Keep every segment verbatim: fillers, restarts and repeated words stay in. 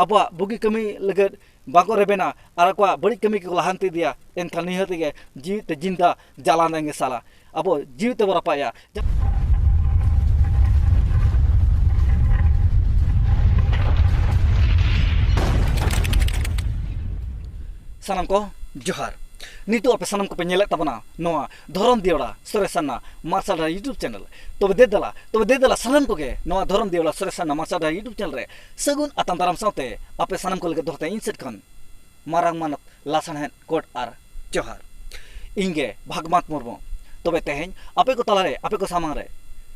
ᱟᱵᱚᱣᱟᱜ ᱵᱩᱜᱤ ᱠᱟᱹᱢᱤ ᱞᱟᱹᱜᱤᱫ ᱵᱟᱠᱚ ᱨᱮᱵᱮᱱᱟ ᱟᱨ ᱟᱠᱚᱣᱟᱜ ᱵᱟᱹᱲᱤᱡ ᱠᱟᱹᱢᱤ ᱠᱚᱠᱚ ᱞᱟᱦᱟᱱᱛᱤ ᱤᱫᱤᱭᱟ, ᱮᱱᱠᱷᱟᱱ ᱱᱤᱦᱟᱹᱛ ᱜᱮ ᱡᱤᱣᱤ ᱛᱮ ᱡᱤᱱᱫᱟ ᱡᱟᱞᱟᱱ ᱨᱮᱸᱜᱮ ᱥᱟᱞᱟ ᱟᱵᱚ ᱡᱤᱣᱤ ᱛᱮᱵᱚ ᱨᱟᱯᱟᱜᱼᱟ᱾ ᱥᱟᱱᱟᱢ ᱠᱚ ᱡᱚᱦᱟᱨ᱾ ᱱᱤᱛᱚᱜ ᱟᱯᱮ ᱥᱟᱱᱟᱢ ᱠᱚᱯᱮ ᱧᱮᱞᱮᱫ ᱛᱟᱵᱚᱱᱟ ᱱᱚᱣᱟ ᱫᱷᱚᱨᱚᱢ ᱫᱤᱭᱚᱲᱟ ᱥᱚᱨᱮᱥ ᱥᱟᱨᱱᱟ ᱢᱟᱨᱥᱟᱞ ᱰᱟᱦᱟᱨ YouTube channel᱾ ᱛᱚᱵᱮ ᱫᱮ ᱫᱮᱞᱟ, ᱛᱚᱵᱮ ᱫᱮ ᱫᱮᱞᱟ ᱥᱟᱱᱟᱢ ᱠᱚᱜᱮ ᱱᱚᱣᱟ ᱫᱷᱚᱨᱚᱢ ᱫᱤᱭᱚᱲᱟ ᱥᱚᱨᱮᱥ ᱥᱟᱨᱱᱟ ᱢᱟᱨᱥᱟᱞ ᱰᱟᱦᱟᱨ YouTube channel ᱨᱮ ᱥᱟᱹᱜᱩᱱ ᱟᱛᱟᱝ ᱫᱟᱨᱟᱢ ᱥᱟᱶᱛᱮ ᱟᱯᱮ ᱥᱟᱱᱟᱢ ᱠᱚ ᱞᱟᱹᱜᱤᱫ ᱫᱚᱦᱚᱛᱮ ᱤᱧ ᱥᱮᱫ ᱠᱷᱚᱱ ᱢᱟᱨᱟᱝ ᱢᱟᱱᱚᱛ ᱞᱟᱥᱟᱲᱦᱮᱫ ᱠᱳᱰ ᱟᱨ ᱡᱚᱦᱟᱨ᱾ ᱤᱧ ᱜᱮ ᱵᱷᱟᱜᱽᱢᱟᱛ ᱢᱩᱨᱢᱩ᱾ ᱛᱚᱵᱮ ᱛᱮᱦᱮᱧ ᱟᱯᱮ ᱠᱚ ᱛᱟᱞᱟᱨᱮ, ᱟᱯᱮ ᱠᱚ ᱥᱟᱢᱟᱝ ᱨᱮ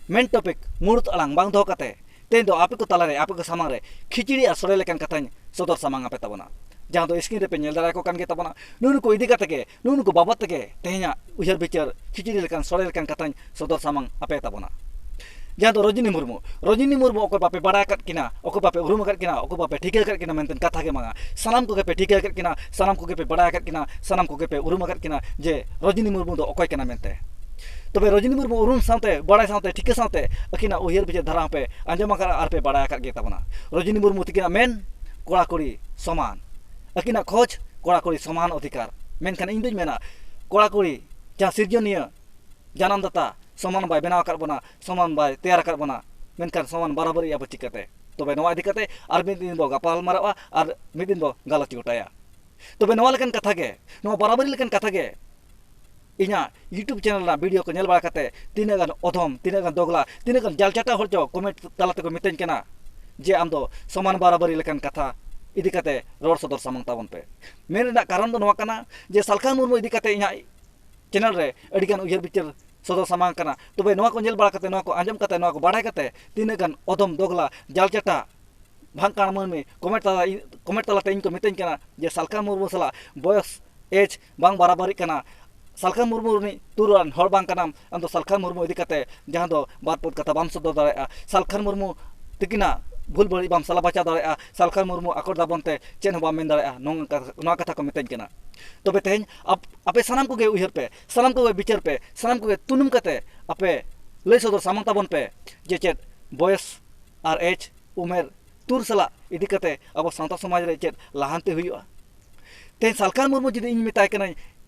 main topic, ᱢᱩᱲᱩᱫ ᱟᱲᱟᱝ ᱵᱟᱝ ᱫᱚᱦᱚ ᱠᱟᱛᱮ, ᱛᱮᱦᱮᱧ ᱫᱚ ᱟᱯᱮ ᱠᱚ ᱛᱟᱞᱟᱨᱮ, ᱟᱯᱮ ᱠᱚ ᱥᱟᱢᱟᱝ ᱨᱮ ᱠᱷᱤᱪᱲᱤ ᱟᱨ ᱥᱚᱲᱮ ᱞᱮᱠᱟᱱ ᱠᱟᱛᱷᱟᱧ ᱥᱚᱫᱚᱨ ᱥᱟᱢᱟᱝ ᱟᱯᱮ ᱛᱟᱵᱚᱱᱟ, ᱡᱟᱦᱟᱸ ᱫᱚ screen ᱨᱮᱯᱮ ᱧᱮᱞ ᱫᱟᱲᱮᱭᱟᱠᱚ ᱠᱟᱱ ᱜᱮ ᱛᱟᱵᱚᱱᱟ᱾ ᱱᱩᱜᱼᱩ ᱱᱩᱠᱩ ᱤᱫᱤ ᱠᱟᱛᱮ ᱜᱮ, ᱱᱩᱜᱼᱩ ᱱᱩᱠᱩ ᱵᱟᱵᱚᱫ ᱛᱮᱜᱮ ᱛᱮᱦᱮᱧᱟᱜ ᱩᱭᱦᱟᱹᱨ ᱵᱤᱪᱟᱹᱨ, ᱠᱷᱤᱪᱲᱤ ᱞᱮᱠᱟᱱ ᱥᱚᱲᱮ ᱞᱮᱠᱟᱱ ᱠᱟᱛᱷᱟᱧ ᱥᱚᱫᱚᱨ ᱥᱟᱢᱟᱝ ᱟᱯᱮ ᱛᱟᱵᱚᱱᱟ᱾ ᱡᱟᱦᱟᱸ ᱫᱚ ᱨᱚᱡᱤᱱᱤ ᱢᱩᱨᱢᱩ, ᱨᱚᱡᱤᱱᱤ ᱢᱩᱨᱢᱩ ᱚᱠᱚᱭ ᱵᱟᱯᱮ ᱵᱟᱲᱟᱭ ᱟᱠᱟᱫ ᱠᱤᱱᱟ, ᱚᱠᱚᱭ ᱵᱟᱯᱮ ᱩᱨᱩᱢ ᱟᱠᱟᱫ ᱠᱤᱱᱟ, ᱚᱠᱚᱭ ᱵᱟᱯᱮ ᱴᱷᱤᱠᱟᱹ ᱟᱠᱟᱫ ᱠᱤᱱᱟ ᱢᱮᱱᱛᱮ ᱠᱟᱛᱷᱟ ᱜᱮ ᱵᱟᱝᱟ᱾ ᱥᱟᱱᱟᱢ ᱠᱚᱜᱮ ᱯᱮ ᱴᱷᱤᱠᱟᱹ ᱟᱠᱟᱫ ᱠᱤᱱᱟ, ᱥᱟᱱᱟᱢ ᱠᱚᱜᱮ ᱯᱮ ᱵᱟᱲᱟᱭ ᱟᱠᱟᱫ ᱠᱤᱱᱟ, ᱥᱟᱱᱟᱢ ᱠᱚᱜᱮ ᱯᱮ ᱩᱨᱩᱢ ᱟᱠᱟᱫ ᱠᱤᱱᱟ ᱡᱮ ᱨᱚᱡᱤᱱᱤ ᱢᱩᱨᱢᱩ ᱫᱚ ᱚᱠᱚᱭ ᱠᱟᱱᱟ ᱢᱮᱱᱛᱮ᱾ ᱛᱚᱵᱮ ᱨᱚᱡᱤᱱᱤ ᱢᱩᱨᱢᱩ ᱩᱨᱩᱢ ᱥᱟᱶᱛᱮ, ᱵᱟᱲᱟᱭ ᱥᱟᱶᱛᱮ, ᱴᱷᱤᱠᱟᱹ ᱥᱟᱶᱛᱮ ᱟᱹᱠᱤᱱᱟᱜ ᱩᱭᱦᱟᱹᱨ ᱵᱤᱪᱟᱹᱨ ᱫᱷᱟᱨᱟ ᱦᱚᱸᱯᱮ ᱟᱸᱡᱚᱢ ᱟᱠᱟᱫᱼᱟ ᱟᱨ ᱯᱮ ᱵᱟᱲᱟᱭ ᱟᱠᱟᱫ ᱜᱮ ᱛᱟᱵᱚᱱᱟ᱾ ᱨᱚᱡᱤᱱᱤ ᱢᱩᱨᱢᱩ ᱛᱤᱠᱤᱱᱟᱜ ᱢᱮᱱ, ᱠᱚᱲᱟ ᱠᱩᱲᱤ ᱥᱚᱢᱟᱱ᱾ ᱟᱹᱠᱤᱱᱟᱜ ᱠᱷᱚᱡᱽ, ᱠᱚᱲᱟ ᱠᱩᱲᱤ ᱥᱚᱢᱟᱱ ᱚᱫᱷᱤᱠᱟᱨ᱾ ᱢᱮᱱᱠᱷᱟᱱ ᱤᱧ ᱫᱩᱧ ᱢᱮᱱᱟ, ᱠᱚᱲᱟ ᱠᱩᱲᱤ ᱡᱟᱦᱟᱸ ᱥᱤᱨᱡᱚᱱᱤᱭᱟᱹ, ᱡᱟᱱᱟᱢ ᱫᱟᱛᱟ, ᱥᱚᱢᱟᱱ ᱵᱟᱭ ᱵᱮᱱᱟᱣ ᱟᱠᱟᱫ ᱵᱚᱱᱟ, ᱥᱚᱢᱟᱱ ᱵᱟᱭ ᱛᱮᱭᱟᱨ ᱟᱠᱟᱫ ᱵᱚᱱᱟ, ᱢᱮᱱᱠᱷᱟᱱ ᱥᱚᱢᱟᱱ ᱵᱟᱨᱟᱵᱟᱨᱤ ᱟᱵᱚ ᱪᱤᱠᱟᱹᱛᱮ? ᱛᱚᱵᱮ ᱱᱚᱣᱟ ᱤᱫᱤ ᱠᱟᱛᱮ ᱟᱨ ᱢᱤᱫ ᱫᱤᱱ ᱵᱚ ᱜᱟᱯᱟᱞ ᱢᱟᱨᱟᱜᱼᱟ ᱟᱨ ᱢᱤᱫ ᱫᱤᱱ ᱵᱚ ᱜᱟᱞᱚᱪ ᱜᱚᱴᱟᱭᱟ᱾ ᱛᱚᱵᱮ ᱱᱚᱣᱟ ᱞᱮᱠᱟᱱ ᱠᱟᱛᱷᱟ ᱜᱮ, ᱱᱚᱣᱟ ᱵᱟᱨᱟᱵᱟᱨᱤ ᱞᱮᱠᱟᱱ ᱠᱟᱛᱷᱟ ᱜᱮ ᱤᱧᱟᱹᱜ YouTube channel ᱨᱮᱱᱟᱜ video ᱠᱚ ᱧᱮᱞ ᱵᱟᱲᱟ ᱠᱟᱛᱮ ᱛᱤᱱᱟᱹᱜ ᱜᱟᱱ ᱚᱫᱷᱚᱢ, ᱛᱤᱱᱟᱹᱜ ᱜᱟᱱ ᱫᱚᱜᱽᱞᱟ, ᱛᱤᱱᱟᱹᱜ ᱜᱟᱱ ᱡᱟᱞᱪᱟᱴᱟ ᱦᱚᱲ ᱪᱚ comment ᱛᱟᱞᱟ ᱛᱮᱠᱚ ᱢᱤᱛᱟᱹᱧ ᱠᱟᱱᱟ ᱡᱮ ᱟᱢ ᱫᱚ ᱥᱚᱢᱟᱱ ᱵᱟᱨᱟᱵᱟᱨᱤ ᱞᱮᱠᱟᱱ ᱠᱟᱛᱷᱟ ᱤᱫᱤ ᱠᱟᱛᱮ ᱨᱚᱲ ᱥᱚᱫᱚᱨ ᱥᱟᱢᱟᱝ ᱛᱟᱵᱚᱱ ᱯᱮ᱾ ᱢᱮᱱ ᱨᱮᱱᱟᱜ ᱠᱟᱨᱚᱱ ᱫᱚ ᱱᱚᱣᱟ ᱠᱟᱱᱟ ᱡᱮ ᱥᱟᱞᱠᱷᱟᱱ ᱢᱩᱨᱢᱩ ᱤᱫᱤ ᱠᱟᱛᱮ ᱤᱧᱟᱹᱜ channel ᱨᱮ ᱟᱹᱰᱤ ᱜᱟᱱ ᱩᱭᱦᱟᱹᱨ ᱵᱤᱪᱟᱹᱨ ᱥᱚᱫᱚᱨ ᱥᱟᱢᱟᱝ ᱠᱟᱱᱟ᱾ ᱛᱚᱵᱮ ᱱᱚᱣᱟ ᱠᱚ ᱧᱮᱞ ᱵᱟᱲᱟ ᱠᱟᱛᱮ, ᱱᱚᱣᱟ ᱠᱚ ᱟᱸᱡᱚᱢ ᱠᱟᱛᱮ, ᱱᱚᱣᱟ ᱠᱚ ᱵᱟᱲᱟᱭ ᱠᱟᱛᱮ ᱛᱤᱱᱟᱹᱜ ᱜᱟᱱ ᱚᱫᱷᱚᱢ, ᱫᱚᱜᱽᱞᱟ, ᱡᱟᱞᱪᱟᱴᱟ, ᱵᱷᱟᱝᱠᱟᱲ ᱢᱟᱹᱱᱢᱤ comment ᱛᱟᱞᱟ, comment ᱛᱟᱞᱟᱛᱮ ᱤᱧ ᱠᱚ ᱢᱤᱛᱟᱹᱧ ᱠᱟᱱᱟ ᱡᱮ ᱥᱟᱞᱠᱷᱟᱱ ᱢᱩᱨᱢᱩ ᱥᱟᱞᱟᱜ ᱵᱚᱭᱚᱥ, age ᱵᱟᱝ ᱵᱟᱨᱟᱵᱟᱨᱤᱜ ᱠᱟᱱᱟ, ᱥᱟᱞᱠᱷᱟᱱ ᱢᱩᱨᱢᱩ ᱨᱤᱱᱤᱡ ᱛᱩᱨ ᱟᱱ ᱦᱚᱲ ᱵᱟᱝ ᱠᱟᱱᱟᱢ, ᱟᱢ ᱫᱚ ᱥᱟᱞᱠᱷᱟᱱ ᱢᱩᱨᱢᱩ ᱤᱫᱤ ᱠᱟᱛᱮ ᱡᱟᱦᱟᱸ ᱫᱚ ᱵᱟᱨ ᱯᱚᱫ ᱠᱟᱛᱷᱟ ᱵᱟᱢ ᱥᱚᱫᱚᱨ ᱫᱟᱲᱮᱭᱟᱜᱼᱟ, ᱥᱟᱞᱠᱷᱟᱱ ᱢᱩᱨᱢᱩ ᱛᱤᱠᱤᱱᱟᱜ ᱵᱷᱩᱞ ᱵᱟᱹᱲᱤᱡ ᱵᱟᱢ ᱥᱟᱞᱟ ᱵᱟᱪᱷᱟᱣ ᱫᱟᱲᱮᱭᱟᱜᱼᱟ, ᱥᱟᱞᱠᱷᱟᱱ ᱢᱩᱨᱢᱩ ᱟᱠᱚᱴ ᱫᱟᱵᱚᱱ ᱛᱮ ᱪᱮᱫ ᱦᱚᱸ ᱵᱟᱢ ᱢᱮᱱ ᱫᱟᱲᱮᱭᱟᱜᱼᱟ, ᱱᱚᱝᱠᱟ, ᱱᱚᱣᱟ ᱠᱟᱛᱷᱟ ᱠᱚ ᱢᱤᱛᱟᱹᱧ ᱠᱟᱱᱟ᱾ ᱛᱚᱵᱮ ᱛᱮᱦᱮᱧ ᱟᱯ-, ᱟᱯᱮ ᱥᱟᱱᱟᱢ ᱠᱚᱜᱮ ᱩᱭᱦᱟᱹᱨ ᱯᱮ, ᱥᱟᱱᱟᱢ ᱠᱚᱜᱮ ᱵᱤᱪᱟᱹᱨ ᱯᱮ, ᱥᱟᱱᱟᱢ ᱠᱚᱜᱮ ᱛᱩᱱᱩᱢ ᱠᱟᱛᱮ ᱟᱯᱮ ᱞᱟᱹᱭ ᱥᱚᱫᱚᱨ ᱥᱟᱢᱟᱝ ᱛᱟᱵᱚᱱ ᱯᱮ ᱡᱮ ᱪᱮᱫ ᱵᱚᱭᱮᱥ ᱟᱨ age, ᱩᱢᱮᱨ, ᱛᱩᱨ ᱥᱟᱞᱟᱜ ᱤᱫᱤ ᱠᱟᱛᱮ ᱟᱵᱚ ᱥᱟᱶᱛᱟ ᱥᱚᱢᱟᱡᱽ ᱨᱮ ᱪᱮᱫ ᱞᱟᱦᱟᱱᱛᱤ ᱦᱩᱭᱩᱜᱼᱟ? ᱛᱮᱦᱮᱧ ᱥᱟᱞᱠᱷᱟᱱ ᱢᱩᱨᱢᱩ ᱡᱩᱫᱤ ᱤᱧ ᱢᱮᱛᱟᱭ ᱠᱟᱹᱱᱟᱹᱧ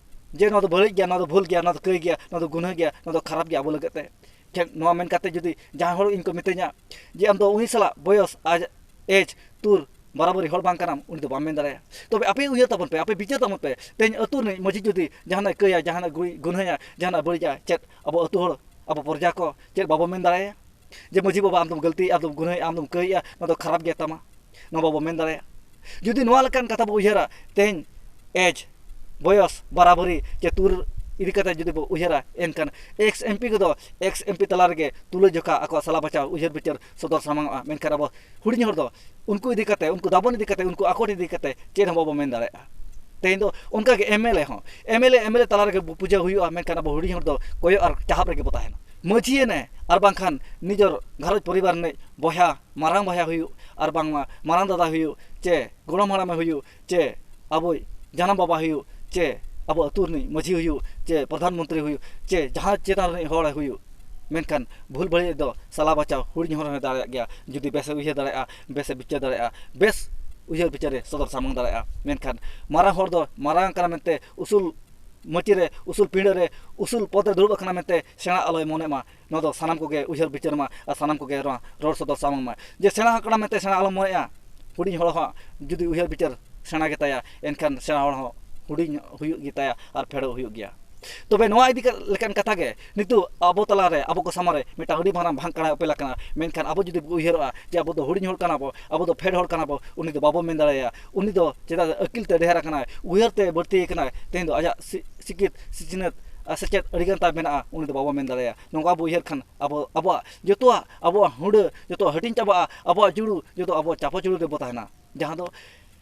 ᱡᱮ ᱱᱚᱣᱟ ᱫᱚ ᱵᱟᱹᱲᱤᱡ ᱜᱮᱭᱟ, ᱱᱚᱣᱟ ᱫᱚ ᱵᱷᱩᱞ ᱜᱮᱭᱟ, ᱱᱚᱣᱟ ᱫᱚ ᱠᱟᱹᱭ ᱜᱮᱭᱟ, ᱱᱚᱣᱟ ᱫᱚ ᱜᱩᱱᱟᱹ ᱜᱮᱭᱟ, ᱱᱚᱣᱟ ᱫᱚ ᱠᱷᱟᱨᱟᱯ ᱜᱮᱭᱟ ᱟᱵᱚ ᱞᱟᱹᱜᱤᱫ ᱛᱮ, ᱠᱷᱮ-, ᱱᱚᱣᱟ ᱢᱮᱱ ᱠᱟᱛᱮ ᱡᱩᱫᱤ ᱡᱟᱦᱟᱸᱭ ᱦᱚᱲ ᱤᱧ ᱠᱚ ᱢᱤᱛᱟᱹᱧᱟ ᱡᱮ ᱟᱢ ᱫᱚ ᱩᱱᱤ ᱥᱟᱞᱟᱜ ᱵᱚᱭᱚᱥ, ᱟᱡ ᱮᱡᱽ, ᱛᱩᱨ ᱵᱟᱨᱟᱵᱟᱨᱤ ᱦᱚᱲ ᱵᱟᱝ ᱠᱟᱱᱟᱢ, ᱩᱱᱤ ᱫᱚ ᱵᱟᱢ ᱢᱮᱱ ᱫᱟᱲᱮᱭᱟᱜᱼᱟ᱾ ᱛᱚᱵᱮ ᱟᱯᱮ ᱩᱭᱦᱟᱹᱨ ᱛᱟᱵᱚᱱ ᱯᱮ, ᱟᱯᱮ ᱵᱤᱪᱟᱹᱨ ᱛᱟᱵᱚᱱ ᱯᱮ, ᱛᱮᱦᱮᱧ ᱟᱹᱛᱩ ᱨᱤᱱᱤᱡ ᱢᱟᱹᱡᱷᱤ ᱡᱩᱫᱤ ᱡᱟᱦᱟᱱᱟᱜ ᱠᱟᱹᱭᱟ, ᱡᱟᱦᱟᱱᱟᱜ ᱜᱩᱭ-, ᱜᱩᱱᱦᱟᱹᱭᱟ, ᱡᱟᱦᱟᱱᱟᱜ ᱵᱟᱹᱲᱤᱡᱟ, ᱪᱮᱫ ᱟᱵᱚ ᱟᱹᱛᱩ ᱦᱚᱲ, ᱟᱵᱚ ᱯᱨᱚᱡᱟ ᱠᱚ ᱪᱮᱫ ᱵᱟᱵᱚ ᱢᱮᱱ ᱫᱟᱲᱮᱭᱟᱭᱟ? ᱡᱮ ᱢᱟᱹᱡᱷᱤ ᱵᱟᱵᱟ, ᱟᱢ ᱫᱚᱢ ᱜᱟᱹᱞᱛᱤᱭᱮᱜᱼᱟ, ᱟᱢ ᱫᱚᱢ ᱜᱩᱱᱦᱟᱹᱭᱮᱜᱼᱟ, ᱟᱢ ᱫᱚᱢ ᱠᱟᱹᱭᱮᱜᱼᱟ, ᱱᱚᱣᱟ ᱫᱚ ᱠᱷᱟᱨᱟᱯ ᱜᱮ ᱛᱟᱢᱟ, ᱱᱚᱣᱟ ᱵᱟᱵᱚ ᱢᱮᱱ ᱫᱟᱲᱮᱭᱟᱜᱼᱟ᱾ ᱡᱩᱫᱤ ᱱᱚᱣᱟ ᱞᱮᱠᱟᱱ ᱠᱟᱛᱷᱟ ᱵᱚ ᱩᱭᱦᱟᱹᱨᱟ, ᱛᱮᱦᱮᱧ ᱮᱡᱽ, ᱵᱚᱭᱚᱥ, ᱵᱟᱨᱟᱵᱟᱹᱨᱤ ᱪᱮ ᱛᱩᱨ ᱤᱫᱤ ᱠᱟᱛᱮ ᱡᱩᱫᱤ ᱵᱚ ᱩᱭᱦᱟᱹᱨᱟ, ᱮᱱᱠᱷᱟᱱ ᱮᱠᱥ ᱮᱢ ᱯᱤ ᱠᱚᱫᱚ ᱮᱠᱥ ᱮᱢ ᱯᱤ ᱛᱟᱞᱟ ᱨᱮᱜᱮ ᱛᱩᱞᱟᱹᱡᱚᱠᱷᱟ ᱟᱠᱚᱣᱟᱜ ᱥᱟᱞᱟ ᱵᱟᱪᱷᱟᱣ ᱩᱭᱦᱟᱹᱨ ᱵᱤᱪᱟᱹᱨ ᱥᱚᱫᱚᱨ ᱥᱟᱢᱟᱝᱚᱜᱼᱟ, ᱢᱮᱱᱠᱷᱟᱱ ᱟᱵᱚ ᱦᱩᱰᱤᱧ ᱦᱚᱲ ᱫᱚ ᱩᱱᱠᱩ ᱤᱫᱤ ᱠᱟᱛᱮ, ᱩᱱᱠᱩ ᱫᱟᱵᱚᱱ ᱤᱫᱤ ᱠᱟᱛᱮ ᱪᱮᱫ ᱦᱚᱸ ᱵᱟᱵᱚ ᱢᱮᱱ ᱫᱟᱲᱮᱭᱟᱜᱼᱟ᱾ ᱛᱮᱦᱮᱧ ᱫᱚ ᱚᱱᱠᱟ ᱜᱮ ᱮᱢ ᱮᱞ ᱮ ᱦᱚᱸ, M L A, M L A ᱛᱟᱞᱟ ᱨᱮᱜᱮ ᱵᱚ ᱯᱩᱡᱟᱹ ᱦᱩᱭᱩᱜᱼᱟ, ᱢᱮᱱᱠᱷᱟᱱ ᱟᱵᱚ ᱦᱩᱰᱤᱧ ᱦᱚᱲ ᱫᱚ ᱠᱚᱭᱚᱜ ᱟᱨ ᱪᱟᱦᱟᱵ ᱨᱮᱜᱮ ᱵᱚ ᱛᱟᱦᱮᱱᱟ᱾ ᱢᱟᱹᱡᱷᱤ ᱮᱱᱟᱭ ᱟᱨ ᱵᱟᱝᱠᱷᱟᱱ ᱱᱤᱡᱚᱨ ᱜᱷᱟᱨᱚᱸᱡᱽ ᱯᱚᱨᱤᱵᱟᱨ ᱨᱤᱱᱤᱡ ᱵᱚᱭᱦᱟ, ᱢᱟᱨᱟᱝ ᱵᱚᱭᱦᱟ ᱦᱩᱭᱩᱜ ᱟᱨ ᱵᱟᱝᱢᱟ ᱢᱟᱨᱟᱝ ᱫᱟᱫᱟ ᱦᱩᱭᱩᱜ ᱪᱮ ᱜᱚᱲᱚᱢ ᱦᱟᱲᱟᱢᱮ ᱦᱩᱭᱩᱜ ᱪᱮ ᱟᱵᱚᱭᱤᱡ ᱡᱟᱱᱟᱢ ᱵᱟᱵᱟ ᱦᱩᱭᱩᱜ ᱪᱮ ᱟᱵᱚ ᱟᱹᱛᱩ ᱨᱤᱱᱤᱡ ᱢᱟᱹᱡᱷᱤ ᱦᱩᱭᱩᱜ ᱪᱮ ᱯᱨᱚᱫᱷᱟᱱ ᱢᱚᱱᱛᱨᱤ ᱦᱩᱭᱩᱜ ᱪᱮ ᱡᱟᱦᱟᱸ ᱪᱮᱛᱟᱱ ᱨᱤᱱᱤᱡ ᱦᱚᱲᱮ ᱦᱩᱭᱩᱜ, ᱢᱮᱱᱠᱷᱟᱱ ᱵᱷᱩᱞ ᱵᱟᱹᱲᱤᱡ ᱫᱚ ᱥᱟᱞᱟ ᱵᱟᱪᱷᱟᱣ ᱦᱩᱰᱤᱧ ᱦᱚᱲ ᱦᱚᱸᱭ ᱫᱟᱲᱮᱭᱟᱜ ᱜᱮᱭᱟ, ᱡᱩᱫᱤ ᱵᱮᱥᱮ ᱩᱭᱦᱟᱹᱨ ᱫᱟᱲᱮᱭᱟᱜᱼᱟ, ᱵᱮᱥᱮ ᱵᱤᱪᱟᱹᱨ ᱫᱟᱲᱮᱭᱟᱜᱼᱟ, ᱵᱮᱥ ᱩᱭᱦᱟᱹᱨ ᱵᱤᱪᱟᱹᱨᱮ ᱥᱚᱫᱚᱨ ᱥᱟᱢᱟᱝ ᱫᱟᱲᱮᱭᱟᱜᱼᱟ᱾ ᱢᱮᱱᱠᱷᱟᱱ ᱢᱟᱨᱟᱝ ᱦᱚᱲ ᱫᱚ ᱢᱟᱨᱟᱝ ᱠᱟᱱᱟ ᱢᱮᱱᱛᱮ, ᱩᱥᱩᱞ ᱢᱟᱹᱪᱤ ᱨᱮ, ᱩᱥᱩᱞ ᱯᱤᱸᱰᱟᱹ ᱨᱮ, ᱩᱥᱩᱞ ᱯᱚᱫᱽ ᱨᱮ ᱫᱩᱲᱩᱵ ᱟᱠᱟᱱᱟ ᱢᱮᱱᱛᱮ ᱥᱮᱬᱟ ᱟᱞᱚᱭ ᱢᱚᱱᱮᱜ ᱢᱟ᱾ ᱱᱚᱣᱟ ᱫᱚ ᱥᱟᱱᱟᱢ ᱠᱚᱜᱮ ᱩᱭᱦᱟᱹᱨ ᱵᱤᱪᱟᱹᱨ ᱢᱟ ᱟᱨ ᱥᱟᱱᱟᱢ ᱠᱚᱜᱮ ᱱᱚᱣᱟ ᱨᱚᱲ ᱥᱚᱫᱚᱨ ᱥᱟᱢᱟᱝ ᱢᱟ᱾ ᱡᱮ ᱥᱮᱬᱟ ᱟᱠᱟᱱᱟ ᱢᱮᱱᱛᱮ ᱥᱮᱬᱟ ᱟᱞᱚᱢ ᱢᱚᱱᱮᱜᱼᱟ᱾ ᱦᱩᱰᱤᱧ ᱦᱚᱲ ᱦᱚᱸ ᱡᱩᱫᱤ ᱩᱭᱦᱟᱹᱨ ᱵᱤᱪᱟᱹᱨ ᱥᱮᱬᱟ ᱜᱮᱛᱟᱭᱟ, ᱮᱱᱠᱷᱟᱱ ᱥᱮᱬᱟ ᱦᱚᱲ ᱦᱚᱸ ᱦᱩᱰᱤᱧ ᱦᱩᱭᱩᱜ ᱜᱮᱛᱟᱭᱟ ᱟᱨ ᱯᱷᱮᱰᱚᱜ ᱦᱩᱭᱩᱜ ᱜᱮᱭᱟ᱾ ᱛᱚᱵᱮ ᱱᱚᱣᱟ ᱤᱫᱤ ᱠᱟ-, ᱞᱮᱠᱟᱱ ᱠᱟᱛᱷᱟ ᱜᱮ ᱱᱤᱛᱚᱜ ᱟᱵᱚ ᱛᱟᱞᱟᱨᱮ, ᱟᱵᱚ ᱠᱚ ᱥᱟᱢᱟᱝ ᱨᱮ ᱢᱤᱫᱴᱟᱝ ᱟᱹᱰᱤ ᱢᱟᱨᱟᱝ ᱵᱷᱟᱝ ᱠᱟᱲᱟ ᱩᱯᱮᱞ ᱟᱠᱟᱱᱟ᱾ ᱢᱮᱱᱠᱷᱟᱱ ᱟᱵᱚ ᱡᱩᱫᱤ ᱵᱚ ᱩᱭᱦᱟᱹᱨᱚᱜᱼᱟ ᱡᱮ ᱟᱵᱚ ᱫᱚ ᱦᱩᱰᱤᱧ ᱦᱚᱲ ᱠᱟᱱᱟ ᱵᱚ, ᱟᱵᱚ ᱫᱚ ᱯᱷᱮᱰ ᱦᱚᱲ ᱠᱟᱱᱟ ᱵᱚ, ᱩᱱᱤ ᱫᱚ ᱵᱟᱵᱚ ᱢᱮᱱ ᱫᱟᱲᱮᱭᱟᱭᱟ᱾ ᱩᱱᱤ ᱫᱚ ᱪᱮᱫᱟᱜ ᱟᱹᱠᱤᱞ ᱛᱮ ᱰᱷᱮᱨ ᱟᱠᱟᱱᱟᱭ, ᱩᱭᱦᱟᱹᱨ ᱛᱮ ᱵᱟᱹᱲᱛᱤ ᱟᱠᱟᱱᱟᱭ, ᱛᱮᱦᱮᱧ ᱫᱚ ᱟᱡᱟᱜ ᱥᱤ-, ᱥᱤᱠᱷᱤᱛ, ᱥᱤᱪᱱᱟᱹᱛ ᱟᱨ ᱥᱮᱪᱮᱫ ᱟᱹᱰᱤᱜᱟᱱ ᱛᱟᱭ ᱢᱮᱱᱟᱜᱼᱟ, ᱩᱱᱤ ᱫᱚ ᱵᱟᱵᱚ ᱢᱮᱱ ᱫᱟᱲᱮᱭᱟᱭᱟ᱾ ᱱᱚᱝᱠᱟ ᱵᱚ ᱩᱭᱦᱟᱹᱨ ᱠᱷᱟᱱ ᱟᱵᱚ, ᱟᱵᱚᱣᱟᱜ ᱡᱚᱛᱚᱣᱟᱜ, ᱟᱵᱚᱣᱟᱜ ᱦᱩᱰᱟᱹ ᱡᱚᱛᱚᱣᱟᱜ ᱦᱟᱹᱴᱤᱧ ᱪᱟᱵᱟᱜᱼᱟ, ᱟᱵᱚᱣᱟᱜ ᱡᱩᱲᱩ ᱡᱚᱛᱚ ᱟᱵᱚ ᱪᱟᱯᱚ ᱡᱩᱲᱩ ᱨᱮᱵᱚ ᱛᱟᱦᱮᱱᱟ᱾ ᱡᱟᱦᱟᱸ ᱫᱚ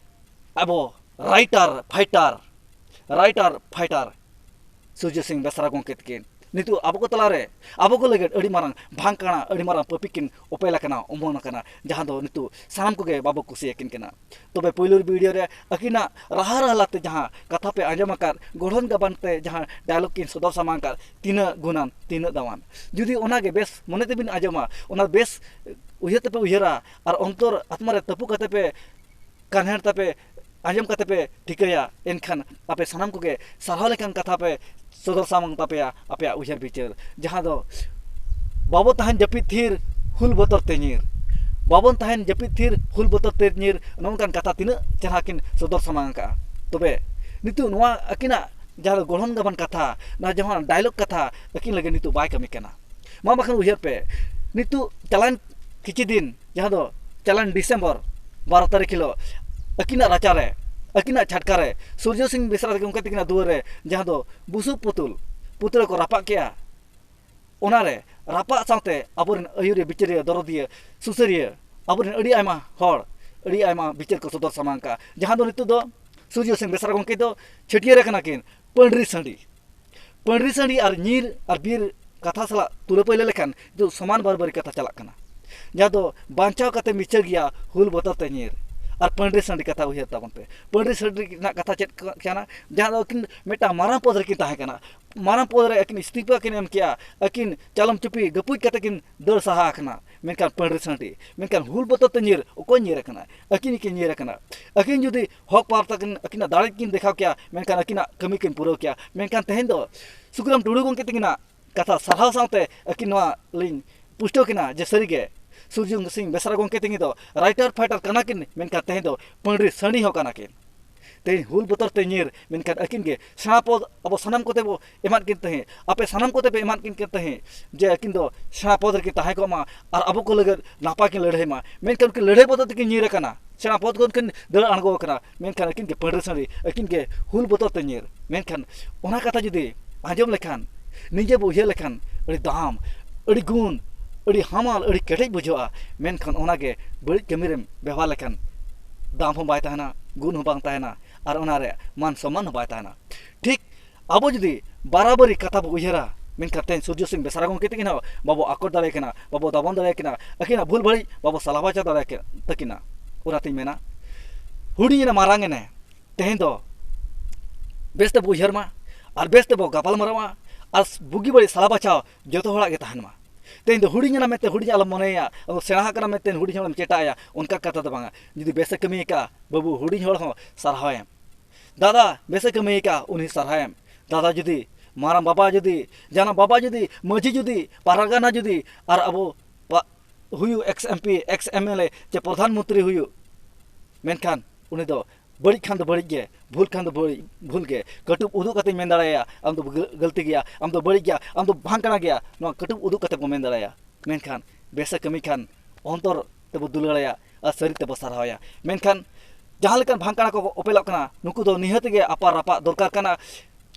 ᱟᱵᱚ writer fighter, writer fighter ᱥᱩᱨᱡᱚ ᱥᱤᱝ ᱵᱮᱥᱨᱟ ᱜᱚᱢᱠᱮ ᱛᱟᱹᱠᱤᱱ ᱱᱤᱛᱚᱜ ᱟᱵᱚ ᱠᱚ ᱛᱟᱞᱟᱨᱮ, ᱟᱵᱚ ᱠᱚ ᱞᱟᱹᱜᱤᱫ ᱟᱹᱰᱤ ᱢᱟᱨᱟᱝ ᱵᱷᱟᱝ ᱠᱟᱬᱟ, ᱟᱹᱰᱤ ᱢᱟᱨᱟᱝ ᱯᱟᱹᱯᱤ ᱠᱤᱱ ᱚᱯᱮᱞ ᱟᱠᱟᱱᱟ, ᱚᱢᱚᱱ ᱟᱠᱟᱱᱟ, ᱡᱟᱦᱟᱸ ᱫᱚ ᱱᱤᱛᱚᱜ ᱥᱟᱱᱟᱢ ᱠᱚᱜᱮ ᱵᱟᱵᱚ ᱠᱩᱥᱤᱭᱟᱠᱤᱱ ᱠᱟᱱᱟ᱾ ᱛᱚᱵᱮ ᱯᱳᱭᱞᱳ video ᱨᱮ ᱟᱹᱠᱤᱱᱟᱜ ᱨᱟᱦᱟ ᱨᱟᱦᱞᱟᱛᱮ ᱡᱟᱦᱟᱸ ᱠᱟᱛᱷᱟ ᱯᱮ ᱟᱸᱡᱚᱢ ᱟᱠᱟᱫ, ᱜᱚᱲᱦᱚᱱ ᱜᱟᱵᱟᱱ ᱛᱮ ᱡᱟᱦᱟᱸ dialogue ᱠᱤᱱ ᱥᱚᱫᱚᱨ ᱥᱟᱢᱟᱝ ᱟᱠᱟᱫ, ᱛᱤᱱᱟᱹᱜ ᱜᱩᱱᱟᱱ, ᱛᱤᱱᱟᱹᱜ ᱫᱟᱢᱟᱱ᱾ ᱡᱩᱫᱤ ᱚᱱᱟᱜᱮ ᱵᱮᱥ ᱢᱚᱱᱮ ᱛᱮᱵᱤᱱ ᱟᱸᱡᱚᱢᱟ, ᱚᱱᱟ ᱵᱮᱥ ᱩᱭᱦᱟᱹᱨ ᱛᱮᱯᱮ ᱩᱭᱦᱟᱹᱨᱟ ᱟᱨ ᱚᱱᱛᱚᱨ ᱟᱛᱢᱟ ᱨᱮ ᱛᱟᱹᱯᱩ ᱠᱟᱛᱮ ᱯᱮ ᱠᱟᱱᱦᱮᱲ ᱛᱟᱯᱮ ᱟᱸᱡᱚᱢ ᱠᱟᱛᱮ ᱯᱮ ᱴᱷᱤᱠᱟᱹᱭᱟ, ᱮᱱᱠᱷᱟᱱ ᱟᱯᱮ ᱥᱟᱱᱟᱢ ᱠᱚᱜᱮ ᱥᱟᱨᱦᱟᱣ ᱞᱮᱠᱟᱱ ᱠᱟᱛᱷᱟ ᱯᱮ ᱥᱚᱫᱚᱨ ᱥᱟᱢᱟᱝ ᱛᱟᱯᱮᱭᱟ ᱟᱯᱮᱭᱟᱜ ᱩᱭᱦᱟᱹᱨ ᱵᱤᱪᱟᱹᱨ, ᱡᱟᱦᱟᱸ ᱫᱚ ᱵᱟᱵᱚ ᱛᱟᱦᱮᱱ ᱡᱟᱹᱯᱤᱫ ᱛᱷᱤᱨ, ᱦᱩᱞ ᱵᱚᱛᱚᱨ ᱛᱮ ᱧᱤᱨ᱾ ᱵᱟᱵᱚᱱ ᱛᱟᱦᱮᱱ ᱡᱟᱹᱯᱤᱫ ᱛᱷᱤᱨ, ᱦᱩᱞ ᱵᱚᱛᱚᱨ ᱛᱮ ᱧᱤᱨ, ᱱᱚᱝᱠᱟᱱ ᱠᱟᱛᱷᱟ ᱛᱤᱱᱟᱹᱜ ᱪᱮᱦᱨᱟ ᱠᱤᱱ ᱥᱚᱫᱚᱨ ᱥᱟᱢᱟᱝ ᱟᱠᱟᱫᱼᱟ᱾ ᱛᱚᱵᱮ ᱱᱤᱛᱚᱜ ᱱᱚᱣᱟ ᱟᱹᱠᱤᱱᱟᱜ ᱡᱟᱦᱟᱸ ᱫᱚ ᱜᱚᱲᱦᱚᱱ ᱜᱟᱵᱟᱱ ᱠᱟᱛᱷᱟ, ᱱᱚᱣᱟ ᱡᱟᱦᱟᱸ ᱰᱟᱭᱞᱚᱜ ᱠᱟᱛᱷᱟ ᱟᱹᱠᱤᱱ ᱞᱟᱹᱜᱤᱫ ᱱᱤᱛᱚᱜ ᱵᱟᱭ ᱠᱟᱹᱢᱤ ᱠᱟᱱᱟ᱾ ᱢᱟ ᱵᱟᱠᱷᱟᱱ ᱩᱭᱦᱟᱹᱨ ᱯᱮ, ᱱᱤᱛᱚᱜ ᱪᱟᱞᱟᱣᱮᱱ ᱠᱤᱪᱷᱩ ᱫᱤᱱ, ᱡᱟᱦᱟᱸ ᱫᱚ ᱪᱟᱞᱟᱣᱮᱱ ᱰᱤᱥᱮᱢᱵᱚᱨ ᱵᱟᱨᱚ ᱛᱟᱹᱨᱤᱠᱷ ᱦᱤᱞᱳᱜ ᱟᱹᱠᱤᱱᱟᱜ ᱨᱟᱪᱟ ᱨᱮ, ᱟᱹᱠᱤᱱᱟᱜ ᱪᱷᱟᱴᱠᱟ ᱨᱮ ᱥᱩᱨᱡᱚ ᱥᱤᱝ ᱵᱮᱥᱨᱟ ᱛᱟᱹᱠᱤᱱ ᱜᱚᱢᱠᱮ ᱛᱟᱹᱠᱤᱱᱟᱜ ᱫᱩᱣᱟᱹᱨ ᱨᱮ ᱡᱟᱦᱟᱸ ᱫᱚ ᱵᱩᱥᱩᱵ ᱯᱩᱛᱩᱞ, ᱯᱩᱛᱲᱟᱹ ᱠᱚ ᱨᱟᱯᱟᱜ ᱠᱮᱜᱼᱟ᱾ ᱚᱱᱟᱨᱮ ᱨᱟᱯᱟᱜ ᱥᱟᱶᱛᱮ ᱟᱵᱚᱨᱮᱱ ᱟᱹᱭᱩᱨᱤᱭᱟᱹ, ᱵᱤᱪᱟᱹᱨᱤᱭᱟᱹ, ᱫᱚᱨᱚᱫᱤᱭᱟᱹ, ᱥᱩᱥᱟᱹᱨᱤᱭᱟᱹ, ᱟᱵᱚᱨᱮᱱ ᱟᱹᱰᱤ ᱟᱭᱢᱟ ᱦᱚᱲ ᱟᱹᱰᱤ ᱟᱭᱢᱟ ᱵᱤᱪᱟᱹᱨ ᱠᱚ ᱥᱚᱫᱚᱨ ᱥᱟᱢᱟᱝ ᱠᱟᱜᱼᱟ, ᱡᱟᱦᱟᱸ ᱫᱚ ᱱᱤᱛᱚᱜ ᱫᱚ ᱥᱩᱨᱡᱚ ᱥᱤᱝ ᱵᱮᱥᱨᱟ ᱜᱚᱢᱠᱮ ᱫᱚ ᱪᱷᱟᱹᱴᱭᱟᱹᱨ ᱟᱠᱟᱱᱟ ᱠᱤᱱ ᱯᱟᱹᱰᱨᱤ ᱥᱟᱺᱰᱤ᱾ ᱯᱟᱹᱰᱨᱤ ᱥᱟᱺᱰᱤ ᱟᱨ ᱧᱤᱨ ᱟᱨ ᱵᱤᱨ ᱠᱟᱛᱷᱟ ᱥᱟᱞᱟᱜ ᱛᱩᱞᱟᱹ ᱯᱟᱹᱭᱞᱟᱹ ᱞᱮᱠᱷᱟᱱ ᱱᱤᱛᱚᱜ ᱥᱚᱢᱟᱱ ᱵᱟᱨᱵᱟᱨᱤ ᱠᱟᱛᱷᱟ ᱪᱟᱞᱟᱜ ᱠᱟᱱᱟ, ᱡᱟᱦᱟᱸ ᱫᱚ ᱵᱟᱧᱪᱟᱣ ᱠᱟᱛᱮ ᱢᱤᱪᱷᱟᱹ ᱜᱮᱭᱟ ᱦᱩᱞ ᱵᱚᱛᱚᱨ ᱛᱮ ᱧᱤᱨ᱾ ᱟᱨ ᱯᱟᱹᱰᱨᱤ ᱥᱟᱺᱰᱤ ᱠᱟᱛᱷᱟ ᱩᱭᱦᱟᱹᱨ ᱛᱟᱵᱚᱱ ᱯᱮ, ᱯᱟᱹᱰᱨᱤ ᱥᱟᱺᱰᱤ ᱨᱮᱱᱟᱜ ᱠᱟᱛᱷᱟ ᱪᱮᱫ ᱠᱟᱱᱟ? ᱡᱟᱦᱟᱸ ᱫᱚ ᱟᱹᱠᱤᱱ ᱢᱤᱫᱴᱟᱝ ᱢᱟᱨᱟᱝ ᱯᱚᱫᱽ ᱨᱮᱠᱤᱱ ᱛᱟᱦᱮᱸ ᱠᱟᱱᱟ, ᱢᱟᱨᱟᱝ ᱯᱚᱫᱽ ᱨᱮ ᱟᱹᱠᱤᱱ ᱤᱥᱛᱤᱯᱷᱟ ᱠᱤᱱ ᱮᱢ ᱠᱮᱜᱼᱟ, ᱟᱹᱠᱤᱱ ᱪᱟᱞᱚᱢ ᱪᱩᱯᱤ ᱜᱟᱹᱯᱩᱡ ᱠᱟᱛᱮ ᱠᱤᱱ ᱫᱟᱹᱲ ᱥᱟᱦᱟ ᱟᱠᱟᱱᱟ᱾ ᱢᱮᱱᱠᱷᱟᱱ ᱯᱟᱹᱰᱨᱤ ᱥᱟᱺᱰᱤ, ᱢᱮᱱᱠᱷᱟᱱ ᱦᱩᱞ ᱵᱚᱛᱚᱨ ᱛᱮ ᱧᱤᱨ ᱚᱠᱚᱭ ᱧᱤᱨ ᱟᱠᱟᱱᱟ? ᱟᱹᱠᱤᱱ ᱜᱮᱠᱤᱱ ᱧᱤᱨ ᱟᱠᱟᱱᱟ᱾ ᱟᱹᱠᱤᱱ ᱡᱩᱫᱤ ᱦᱚᱠ ᱯᱟᱦᱴᱟ ᱠᱤᱱ ᱟᱹᱠᱤᱱᱟᱜ ᱫᱟᱲᱮ ᱠᱤᱱ ᱫᱮᱠᱷᱟᱣ ᱠᱮᱭᱟ, ᱢᱮᱱᱠᱷᱟᱱ ᱟᱹᱠᱤᱱᱟᱜ ᱠᱟᱹᱢᱤ ᱠᱤᱱ ᱯᱩᱨᱟᱹᱣ ᱠᱮᱭᱟ᱾ ᱢᱮᱱᱠᱷᱟᱱ ᱛᱮᱦᱮᱧ ᱫᱚ ᱥᱩᱠᱨᱟᱢ ᱴᱩᱰᱩ ᱜᱚᱢᱠᱮ ᱛᱟᱹᱠᱤᱱᱟᱜ ᱠᱟᱛᱷᱟ ᱥᱟᱨᱦᱟᱣ ᱥᱟᱶᱛᱮ ᱟᱹᱠᱤᱱ ᱱᱚᱣᱟ ᱞᱤᱧ ᱯᱩᱥᱴᱟᱹᱣ ᱠᱤᱱᱟ ᱡᱮ ᱥᱟᱹᱨᱤᱜᱮ ᱥᱩᱨᱡᱚ ᱥᱤᱝ ᱵᱮᱥᱨᱟ ᱜᱚᱢᱠᱮ ᱛᱟᱹᱠᱤᱱ ᱫᱚ ᱨᱟᱭᱴᱟᱨ ᱯᱷᱟᱭᱴᱟᱨ ᱠᱟᱱᱟ ᱠᱤᱱ, ᱢᱮᱱᱠᱷᱟᱱ ᱛᱮᱦᱮᱧ ᱫᱚ ᱯᱟᱹᱰᱨᱤ ᱥᱟᱺᱰᱤ ᱦᱚᱸ ᱠᱟᱱᱟ ᱠᱤᱱ᱾ ᱛᱮᱦᱮᱧ ᱦᱩᱞ ᱵᱚᱛᱚᱨ ᱛᱮ ᱧᱤᱨ, ᱢᱮᱱᱠᱷᱟᱱ ᱟᱹᱠᱤᱱ ᱜᱮ ᱥᱮᱬᱟ ᱯᱚᱫᱽ ᱟᱵᱚ ᱥᱟᱱᱟᱢ ᱠᱚᱛᱮ ᱵᱚ ᱮᱢᱟᱫ ᱠᱤᱱ ᱛᱟᱦᱮᱸᱫ, ᱟᱯᱮ ᱥᱟᱱᱟᱢ ᱠᱚᱛᱮ ᱯᱮ ᱮᱢᱟᱫ ᱠᱤᱱ ᱠᱟᱱ ᱛᱟᱦᱮᱸᱫ ᱡᱮ ᱟᱹᱠᱤᱱ ᱫᱚ ᱥᱮᱬᱟ ᱯᱚᱫᱽ ᱨᱮᱠᱤᱱ ᱛᱟᱦᱮᱸ ᱠᱚᱜ ᱢᱟ ᱟᱨ ᱟᱵᱚ ᱠᱚ ᱞᱟᱹᱜᱤᱫ ᱱᱟᱯᱟᱭ ᱠᱤᱱ ᱞᱟᱹᱲᱦᱟᱹᱭ ᱢᱟ᱾ ᱢᱮᱱᱠᱷᱟᱱ ᱩᱱᱠᱤᱱ ᱞᱟᱹᱲᱦᱟᱹᱭ ᱵᱚᱛᱚᱨ ᱛᱮᱠᱤᱱ ᱧᱤᱨ ᱟᱠᱟᱱᱟ, ᱥᱮᱬᱟ ᱯᱚᱫᱽ ᱠᱷᱚᱱ ᱠᱤᱱ ᱫᱟᱹᱲ ᱟᱬᱜᱚ ᱟᱠᱟᱱᱟ, ᱢᱮᱱᱠᱷᱟᱱ ᱟᱹᱠᱤᱱ ᱜᱮ ᱯᱟᱹᱰᱨᱤ ᱥᱟᱺᱰᱤ, ᱟᱹᱠᱤᱱ ᱜᱮ ᱦᱩᱞ ᱵᱚᱛᱚᱨ ᱛᱮ ᱧᱤᱨ᱾ ᱢᱮᱱᱠᱷᱟᱱ ᱚᱱᱟ ᱠᱟᱛᱷᱟ ᱡᱩᱫᱤ ᱟᱸᱡᱚᱢ ᱞᱮᱠᱷᱟᱱ, ᱱᱤᱡᱮ ᱵᱚ ᱩᱭᱦᱟᱹᱨ ᱞᱮᱠᱷᱟᱱ ᱟᱹᱰᱤ ᱫᱟᱢ, ᱟᱹᱰᱤ ᱜᱩᱱ, ᱟᱹᱰᱤ ᱦᱟᱢᱟᱞ, ᱟᱹᱰᱤ ᱠᱮᱴᱮᱡ ᱵᱩᱡᱷᱟᱹᱜᱼᱟ᱾ ᱢᱮᱱᱠᱷᱟᱱ ᱚᱱᱟᱜᱮ ᱵᱟᱹᱲᱤᱡ ᱠᱟᱹᱢᱤ ᱨᱮᱢ ᱵᱮᱵᱚᱦᱟᱨ ᱞᱮᱠᱷᱟᱱ ᱫᱟᱢ ᱦᱚᱸ ᱵᱟᱭ ᱛᱟᱦᱮᱱᱟ, ᱜᱩᱱ ᱦᱚᱸ ᱵᱟᱝ ᱛᱟᱦᱮᱱᱟ, ᱟᱨ ᱚᱱᱟ ᱨᱮ ᱢᱟᱱ ᱥᱚᱢᱢᱟᱱ ᱦᱚᱸ ᱵᱟᱭ ᱛᱟᱦᱮᱱᱟ᱾ ᱴᱷᱤᱠ ᱟᱵᱚ ᱡᱩᱫᱤ ᱵᱟᱨᱟᱵᱟᱨᱤ ᱠᱟᱛᱷᱟ ᱵᱚ ᱩᱭᱦᱟᱹᱨᱟ, ᱢᱮᱱᱠᱷᱟᱱ ᱛᱮᱦᱮᱧ ᱥᱩᱨᱡᱚ ᱥᱤᱝ ᱵᱮᱥᱨᱟ ᱜᱚᱢᱠᱮ ᱛᱟᱹᱠᱤᱱ ᱦᱚᱸ ᱵᱟᱵᱚ ᱟᱠᱚᱴ ᱫᱟᱲᱮᱭᱟᱠᱤᱱᱟ, ᱵᱟᱵᱚ ᱫᱟᱵᱚᱱ ᱫᱟᱲᱮᱭᱟᱠᱤᱱᱟ, ᱟᱹᱠᱤᱱᱟᱜ ᱵᱷᱩᱞ ᱵᱟᱹᱲᱤᱡ ᱵᱟᱵᱚ ᱥᱟᱞᱟ ᱵᱟᱪᱷᱟ ᱫᱟᱲᱮᱭᱟᱠᱤᱱᱟ᱾ ᱚᱱᱟᱛᱤᱧ ᱢᱮᱱᱟ, ᱦᱩᱰᱤᱧ ᱮᱱᱟ ᱢᱟᱨᱟᱝ ᱮᱱᱟ, ᱛᱮᱦᱮᱧ ᱫᱚ ᱵᱮᱥ ᱛᱮᱵᱚ ᱩᱭᱦᱟᱹᱨ ᱢᱟ ᱟᱨ ᱵᱮᱥ ᱛᱮᱵᱚ ᱜᱟᱯᱟᱞ ᱢᱟᱨᱟᱣ ᱢᱟ ᱟᱨ ᱵᱩᱜᱤ ᱵᱟᱹᱲᱤᱡ ᱥᱟᱞᱟ ᱵᱟᱪᱷᱟᱣ ᱡᱚᱛᱚ ᱦᱚᱲᱟᱜ ᱜᱮ ᱛᱟᱦᱮᱱ ᱢᱟ᱾ ᱛᱮᱦᱮᱧ ᱫᱚ ᱦᱩᱰᱤᱧ ᱮᱱᱟ ᱢᱮᱱᱛᱮ ᱦᱩᱰᱤᱧ ᱟᱞᱚᱢ ᱢᱚᱱᱮᱭᱟ, ᱟᱫᱚ ᱥᱮᱬᱟ ᱟᱠᱟᱱᱟ ᱢᱮᱱᱛᱮ ᱦᱩᱰᱤᱧ ᱦᱚᱲᱮᱢ ᱪᱮᱴᱟᱜ ᱟᱭᱟ, ᱚᱱᱠᱟ ᱠᱟᱛᱷᱟ ᱫᱚ ᱵᱟᱝᱟ᱾ ᱡᱩᱫᱤ ᱵᱮᱥᱮ ᱠᱟᱹᱢᱤ ᱟᱠᱟᱫᱼᱟ, ᱵᱟᱹᱵᱩ, ᱦᱩᱰᱤᱧ ᱦᱚᱲ ᱦᱚᱸ ᱥᱟᱨᱦᱟᱣ ᱮᱢ᱾ ᱫᱟᱫᱟ, ᱵᱮᱥᱮ ᱠᱟᱹᱢᱤ ᱟᱠᱟᱫᱼᱟ, ᱩᱱᱤ ᱥᱟᱨᱦᱟᱣ ᱮᱢ᱾ ᱫᱟᱫᱟ ᱡᱩᱫᱤ, ᱢᱟᱨᱟᱝ ᱵᱟᱵᱟ ᱡᱩᱫᱤ, ᱡᱟᱱᱟᱢ ᱵᱟᱵᱟ ᱡᱩᱫᱤ, ᱢᱟᱹᱡᱷᱤ ᱡᱩᱫᱤ, ᱯᱟᱨᱜᱟᱱᱟ ᱡᱩᱫᱤ, ᱟᱨ ᱟᱵᱚ ᱯᱟ-, ᱦᱩᱭᱩᱜ X M P, X M L A ᱪᱮ ᱯᱨᱚᱫᱷᱟᱱ ᱢᱚᱱᱛᱨᱤ ᱦᱩᱭᱩᱜ, ᱢᱮᱱᱠᱷᱟᱱ ᱩᱱᱤ ᱫᱚ ᱵᱟᱹᱲᱤᱡ ᱠᱷᱟᱱ ᱫᱚ ᱵᱟᱹᱲᱤᱡ ᱜᱮ, ᱵᱷᱩᱞ ᱠᱷᱟᱱ ᱫᱚ ᱵᱟᱹᱲᱤᱡ, ᱵᱷᱩᱞ ᱜᱮ᱾ ᱠᱟᱹᱴᱩᱵ ᱩᱫᱩᱜ ᱠᱟᱛᱮᱧ ᱢᱮᱱ ᱫᱟᱲᱮᱭᱟᱭᱟ, "ᱟᱢ ᱫᱚ ᱜᱟᱹ-, ᱜᱟᱹᱞᱛᱤ ᱜᱮᱭᱟ, ᱟᱢ ᱫᱚ ᱵᱟᱹᱲᱤᱡ ᱜᱮᱭᱟ, ᱟᱢ ᱫᱚ ᱵᱷᱟᱝᱠᱟᱲᱟ ᱜᱮᱭᱟ", ᱱᱚᱣᱟ ᱠᱟᱹᱴᱩᱵ ᱩᱫᱩᱜ ᱠᱟᱛᱮ ᱵᱚ ᱢᱮᱱ ᱫᱟᱲᱮᱭᱟᱭᱟ᱾ ᱢᱮᱱᱠᱷᱟᱱ ᱵᱮᱥᱮ ᱠᱟᱹᱢᱤ ᱠᱷᱟᱱ ᱚᱱᱛᱚᱨ ᱛᱮᱵᱚ ᱫᱩᱞᱟᱹᱲᱟᱭᱟ ᱟᱨ ᱥᱟᱹᱨᱤ ᱛᱮᱵᱚ ᱥᱟᱨᱦᱟᱣᱟᱭᱟ᱾ ᱢᱮᱱᱠᱷᱟᱱ ᱡᱟᱦᱟᱸ ᱞᱮᱠᱟᱱ ᱵᱷᱟᱝᱠᱟᱲᱟ ᱠᱚ ᱚᱯᱮᱞᱚᱜ ᱠᱟᱱᱟ, ᱱᱩᱠᱩ ᱫᱚ ᱱᱤᱦᱟᱹᱛ ᱜᱮ ᱟᱯᱟᱨ ᱨᱟᱯᱟᱜ ᱫᱚᱨᱠᱟᱨ ᱠᱟᱱᱟ᱾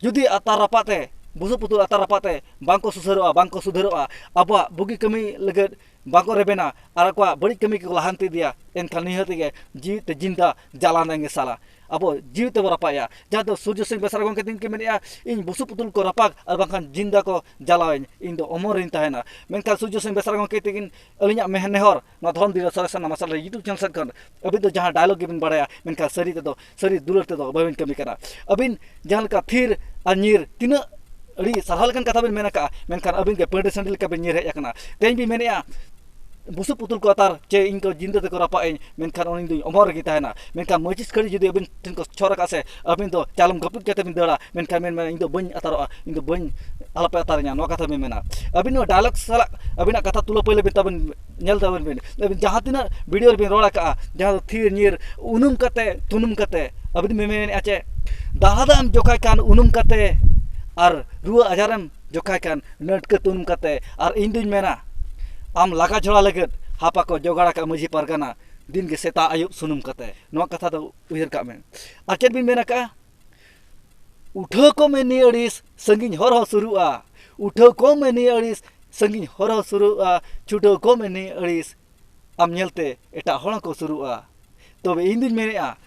ᱡᱩᱫᱤ ᱟᱛᱟᱨ ᱨᱟᱯᱟᱜ ᱛᱮ, ᱵᱩᱥᱩᱵ ᱯᱩᱛᱩᱞ ᱟᱛᱟᱨ ᱨᱟᱯᱟᱜ ᱛᱮ ᱵᱟᱝᱠᱚ ᱥᱩᱥᱟᱹᱨᱚᱜᱼᱟ, ᱵᱟᱝᱠᱚ ᱥᱩᱫᱷᱟᱹᱨᱚᱜᱼᱟ, ᱟᱵᱚᱣᱟᱜ ᱵᱩᱜᱤ ᱠᱟᱹᱢᱤ ᱞᱟᱹᱜᱤᱫ ᱵᱟᱠᱚ ᱨᱮᱵᱮᱱᱟ ᱟᱨ ᱟᱠᱚᱣᱟᱜ ᱵᱟᱹᱲᱤᱡ ᱠᱟᱹᱢᱤ ᱠᱚ ᱞᱟᱦᱟᱱᱛᱤ ᱤᱫᱤᱭᱟ, ᱮᱱᱠᱷᱟᱱ ᱱᱤᱦᱟᱹᱛ ᱜᱮ ᱡᱤᱣᱤ ᱛᱮ ᱡᱤᱱᱫᱟ ᱡᱟᱞᱟᱱ ᱨᱮᱸᱜᱮ ᱥᱟᱞᱟ ᱟᱵᱚ ᱡᱤᱣᱤ ᱛᱮᱵᱚ ᱨᱟᱯᱟᱜᱼᱟ᱾ ᱡᱟᱦᱟᱸ ᱫᱚ ᱥᱩᱨᱡᱚ ᱥᱤᱝ ᱵᱮᱥᱨᱟ ᱜᱚᱢᱠᱮ ᱛᱤᱠᱤᱱ ᱠᱤᱱ ᱢᱮᱱᱮᱫᱼᱟ, "ᱤᱧ ᱵᱩᱥᱩᱵ ᱯᱩᱛᱩᱞ ᱠᱚ ᱨᱟᱯᱟᱜ ᱟᱨ ᱵᱟᱝᱠᱷᱟᱱ ᱡᱤᱱᱫᱟ ᱠᱚ ᱡᱟᱞᱟᱣᱟᱹᱧ, ᱤᱧ ᱫᱚ ᱚᱢᱚᱨ ᱨᱤᱧ ᱛᱟᱦᱮᱱᱟ, ᱢᱮᱱᱠᱷᱟᱱ ᱥᱩᱨᱡᱚ ᱥᱤᱝ ᱵᱮᱥᱨᱟ ᱜᱚᱢᱠᱮ ᱛᱤᱠᱤᱱ, ᱟᱹᱞᱤᱧᱟᱜ ᱢᱮᱦ-, ᱱᱮᱦᱚᱨ, ᱱᱚᱣᱟ ᱫᱷᱚᱨᱚᱢ ᱫᱤᱱ ᱨᱮ ᱥᱚᱨᱮᱥ ᱥᱟᱱᱟᱢ ᱢᱟᱨᱥᱟᱞ ᱨᱮ YouTube channel ᱥᱮᱫ ᱠᱷᱚᱱ ᱟᱹᱵᱤᱱ ᱫᱚ ᱡᱟᱦᱟᱸ dialogue ᱜᱮᱵᱤᱱ ᱵᱟᱲᱟᱭᱟ, ᱢᱮᱱᱠᱷᱟᱱ ᱥᱟᱹᱨᱤ ᱛᱮᱫᱚ, ᱥᱟᱹᱨᱤ ᱫᱩᱞᱟᱹᱲ ᱛᱮᱫᱚ ᱵᱟᱹᱵᱤᱱ ᱠᱟᱹᱢᱤ ᱠᱟᱱᱟ᱾ ᱟᱹᱵᱤᱱ ᱡᱟᱦᱟᱸ ᱞᱮᱠᱟ ᱛᱷᱤᱨ ᱟᱨ ᱧᱤᱨ, ᱛᱤᱱᱟᱹᱜ ᱟᱹᱰᱤ ᱥᱟᱨᱦᱟᱣ ᱞᱮᱠᱟᱱ ᱠᱟᱛᱷᱟ ᱵᱤᱱ ᱢᱮᱱ ᱟᱠᱟᱫᱼᱟ, ᱢᱮᱱᱠᱷᱟᱱ ᱟᱹᱵᱤᱱ ᱜᱮ ᱯᱟᱹᱰᱤ ᱥᱟᱺᱰᱤ ᱞᱮᱠᱟ ᱵᱤᱱ ᱧᱤᱨ ᱦᱮᱡ ᱟᱠᱟᱱᱟ᱾ ᱛᱮᱦᱮᱧ ᱵᱤᱱ ᱢᱮᱱᱮᱫᱼᱟ, ᱵᱩᱥᱩᱵ ᱯᱩᱛᱩᱞ ᱠᱚ ᱟᱛᱟᱨ ᱪᱮ ᱤᱧ ᱠᱚ ᱡᱤᱱᱫᱟᱹ ᱛᱮᱠᱚ ᱨᱟᱯᱟᱜ ᱤᱧ, ᱢᱮᱱᱠᱷᱟᱱ ᱩᱱᱤ ᱫᱚᱧ ᱚᱢᱚᱨ ᱨᱮᱜᱮ ᱛᱟᱦᱮᱱᱟ᱾ ᱢᱮᱱᱠᱷᱟᱱ ᱢᱟᱹᱪᱤᱥ ᱠᱷᱟᱹᱲᱤ ᱡᱩᱫᱤ ᱟᱹᱵᱤᱱ ᱴᱷᱮᱱ ᱠᱚ ᱪᱷᱚᱨ ᱟᱠᱟᱫ ᱥᱮ, ᱟᱹᱵᱤᱱ ᱫᱚ ᱪᱟᱞᱚᱢ ᱜᱟᱹᱯᱩᱡ ᱠᱟᱛᱮ ᱵᱤᱱ ᱫᱟᱹᱲᱟ, ᱢᱮᱱᱠᱷᱟᱱ ᱢᱮᱱ ᱢᱮ, "ᱤᱧ ᱫᱚ ᱵᱟᱹᱧ ᱟᱛᱟᱨᱚᱜᱼᱟ, ᱤᱧ ᱫᱚ ᱵᱟᱹᱧ, ᱟᱞᱚᱯᱮ ᱟᱛᱟᱨᱤᱧᱟ", ᱱᱚᱣᱟ ᱠᱟᱛᱷᱟ ᱵᱤᱱ ᱢᱮᱱᱟ᱾ ᱟᱹᱵᱤᱱ ᱱᱚᱣᱟ dialogue ᱥᱟᱞᱟᱜ ᱟᱹᱵᱤᱱᱟᱜ ᱠᱟᱛᱷᱟ ᱛᱩᱞᱟᱹ ᱯᱟᱹᱭᱞᱟᱹ ᱵᱤᱱ ᱛᱟᱵᱤᱱ ᱧᱮᱞ ᱛᱟᱵᱚᱱ ᱵᱤᱱ᱾ ᱟᱹᱵᱤᱱ ᱡᱟᱦᱟᱸ ᱛᱤᱱᱟᱹᱜ video ᱨᱮᱵᱤᱱ ᱨᱚᱲ ᱟᱠᱟᱜᱼᱟ, ᱡᱟᱦᱟᱸ ᱫᱚ ᱛᱷᱤᱨ ᱧᱤᱨ ᱩᱱᱩᱢ ᱠᱟᱛᱮ ᱛᱩᱱᱩᱢ ᱠᱟᱛᱮ, ᱟᱹᱵᱤᱱ ᱵᱤᱱ ᱢᱮᱱᱮᱫᱼᱟ ᱪᱮ, "ᱫᱟᱦᱲᱟ ᱫᱟᱜ ᱮᱢ ᱡᱚᱠᱷᱟᱭ ᱠᱷᱟᱱ ᱩᱱᱩᱢ ᱠᱟᱛᱮ, ᱟᱨ ᱨᱩᱣᱟᱹ ᱟᱡᱟᱨᱮᱢ ᱡᱚᱠᱷᱟᱭ ᱠᱷᱟᱱ ᱱᱟᱹᱴᱠᱟᱹ ᱛᱩᱱᱩᱢ ᱠᱟᱛᱮ, ᱟᱨ ᱤᱧ ᱫᱩᱧ ᱢᱮᱱᱟ, ᱟᱢ ᱞᱟᱜᱟ ᱡᱷᱚᱲᱟ ᱞᱟᱹᱜᱤᱫ ᱦᱟᱯᱟ ᱠᱚ ᱡᱚᱜᱟᱲ ᱟᱠᱟᱫ ᱢᱟᱹᱡᱷᱤ ᱯᱟᱨᱜᱟᱱᱟ, ᱫᱤᱱ ᱜᱮ ᱥᱮᱛᱟ ᱟᱹᱭᱩᱵ ᱥᱩᱱᱩᱢ ᱠᱟᱛᱮ", ᱱᱚᱣᱟ ᱠᱟᱛᱷᱟ ᱫᱚ ᱩᱭᱦᱟᱹᱨ ᱠᱟᱜ ᱢᱮ᱾ ᱟᱨ ᱪᱮᱫ ᱵᱤᱱ ᱢᱮᱱ ᱟᱠᱟᱜᱼᱟ? "ᱩᱴᱷᱟᱹᱣ ᱠᱚᱢ ᱮ ᱱᱤᱭᱟᱹ ᱟᱹᱲᱤᱥ, ᱥᱟᱺᱜᱤᱧ ᱦᱚᱨ ᱦᱚᱸ ᱥᱩᱨᱩᱜᱼᱟ᱾ ᱩᱴᱷᱟᱹᱣ ᱠᱚᱢ ᱮ ᱱᱤᱭᱟᱹ ᱟᱹᱲᱤᱥ, ᱥᱟᱺᱜᱤᱧ ᱦᱚᱨ ᱦᱚᱸ ᱥᱩᱨᱩᱜᱼᱟ᱾ ᱪᱷᱩᱴᱟᱹᱣ ᱠᱚᱢ ᱮ ᱱᱤᱭᱟᱹ ᱟᱹᱲᱤᱥ, ᱟᱢ ᱧᱮᱞᱛᱮ ᱮᱴᱟᱜ ᱦᱚᱲ ᱦᱚᱸᱠᱚ ᱥᱩᱨᱩᱜᱼᱟ᱾" ᱛᱚᱵᱮ ᱤᱧ ᱫᱩᱧ ᱢᱮᱱᱮᱫᱼᱟ,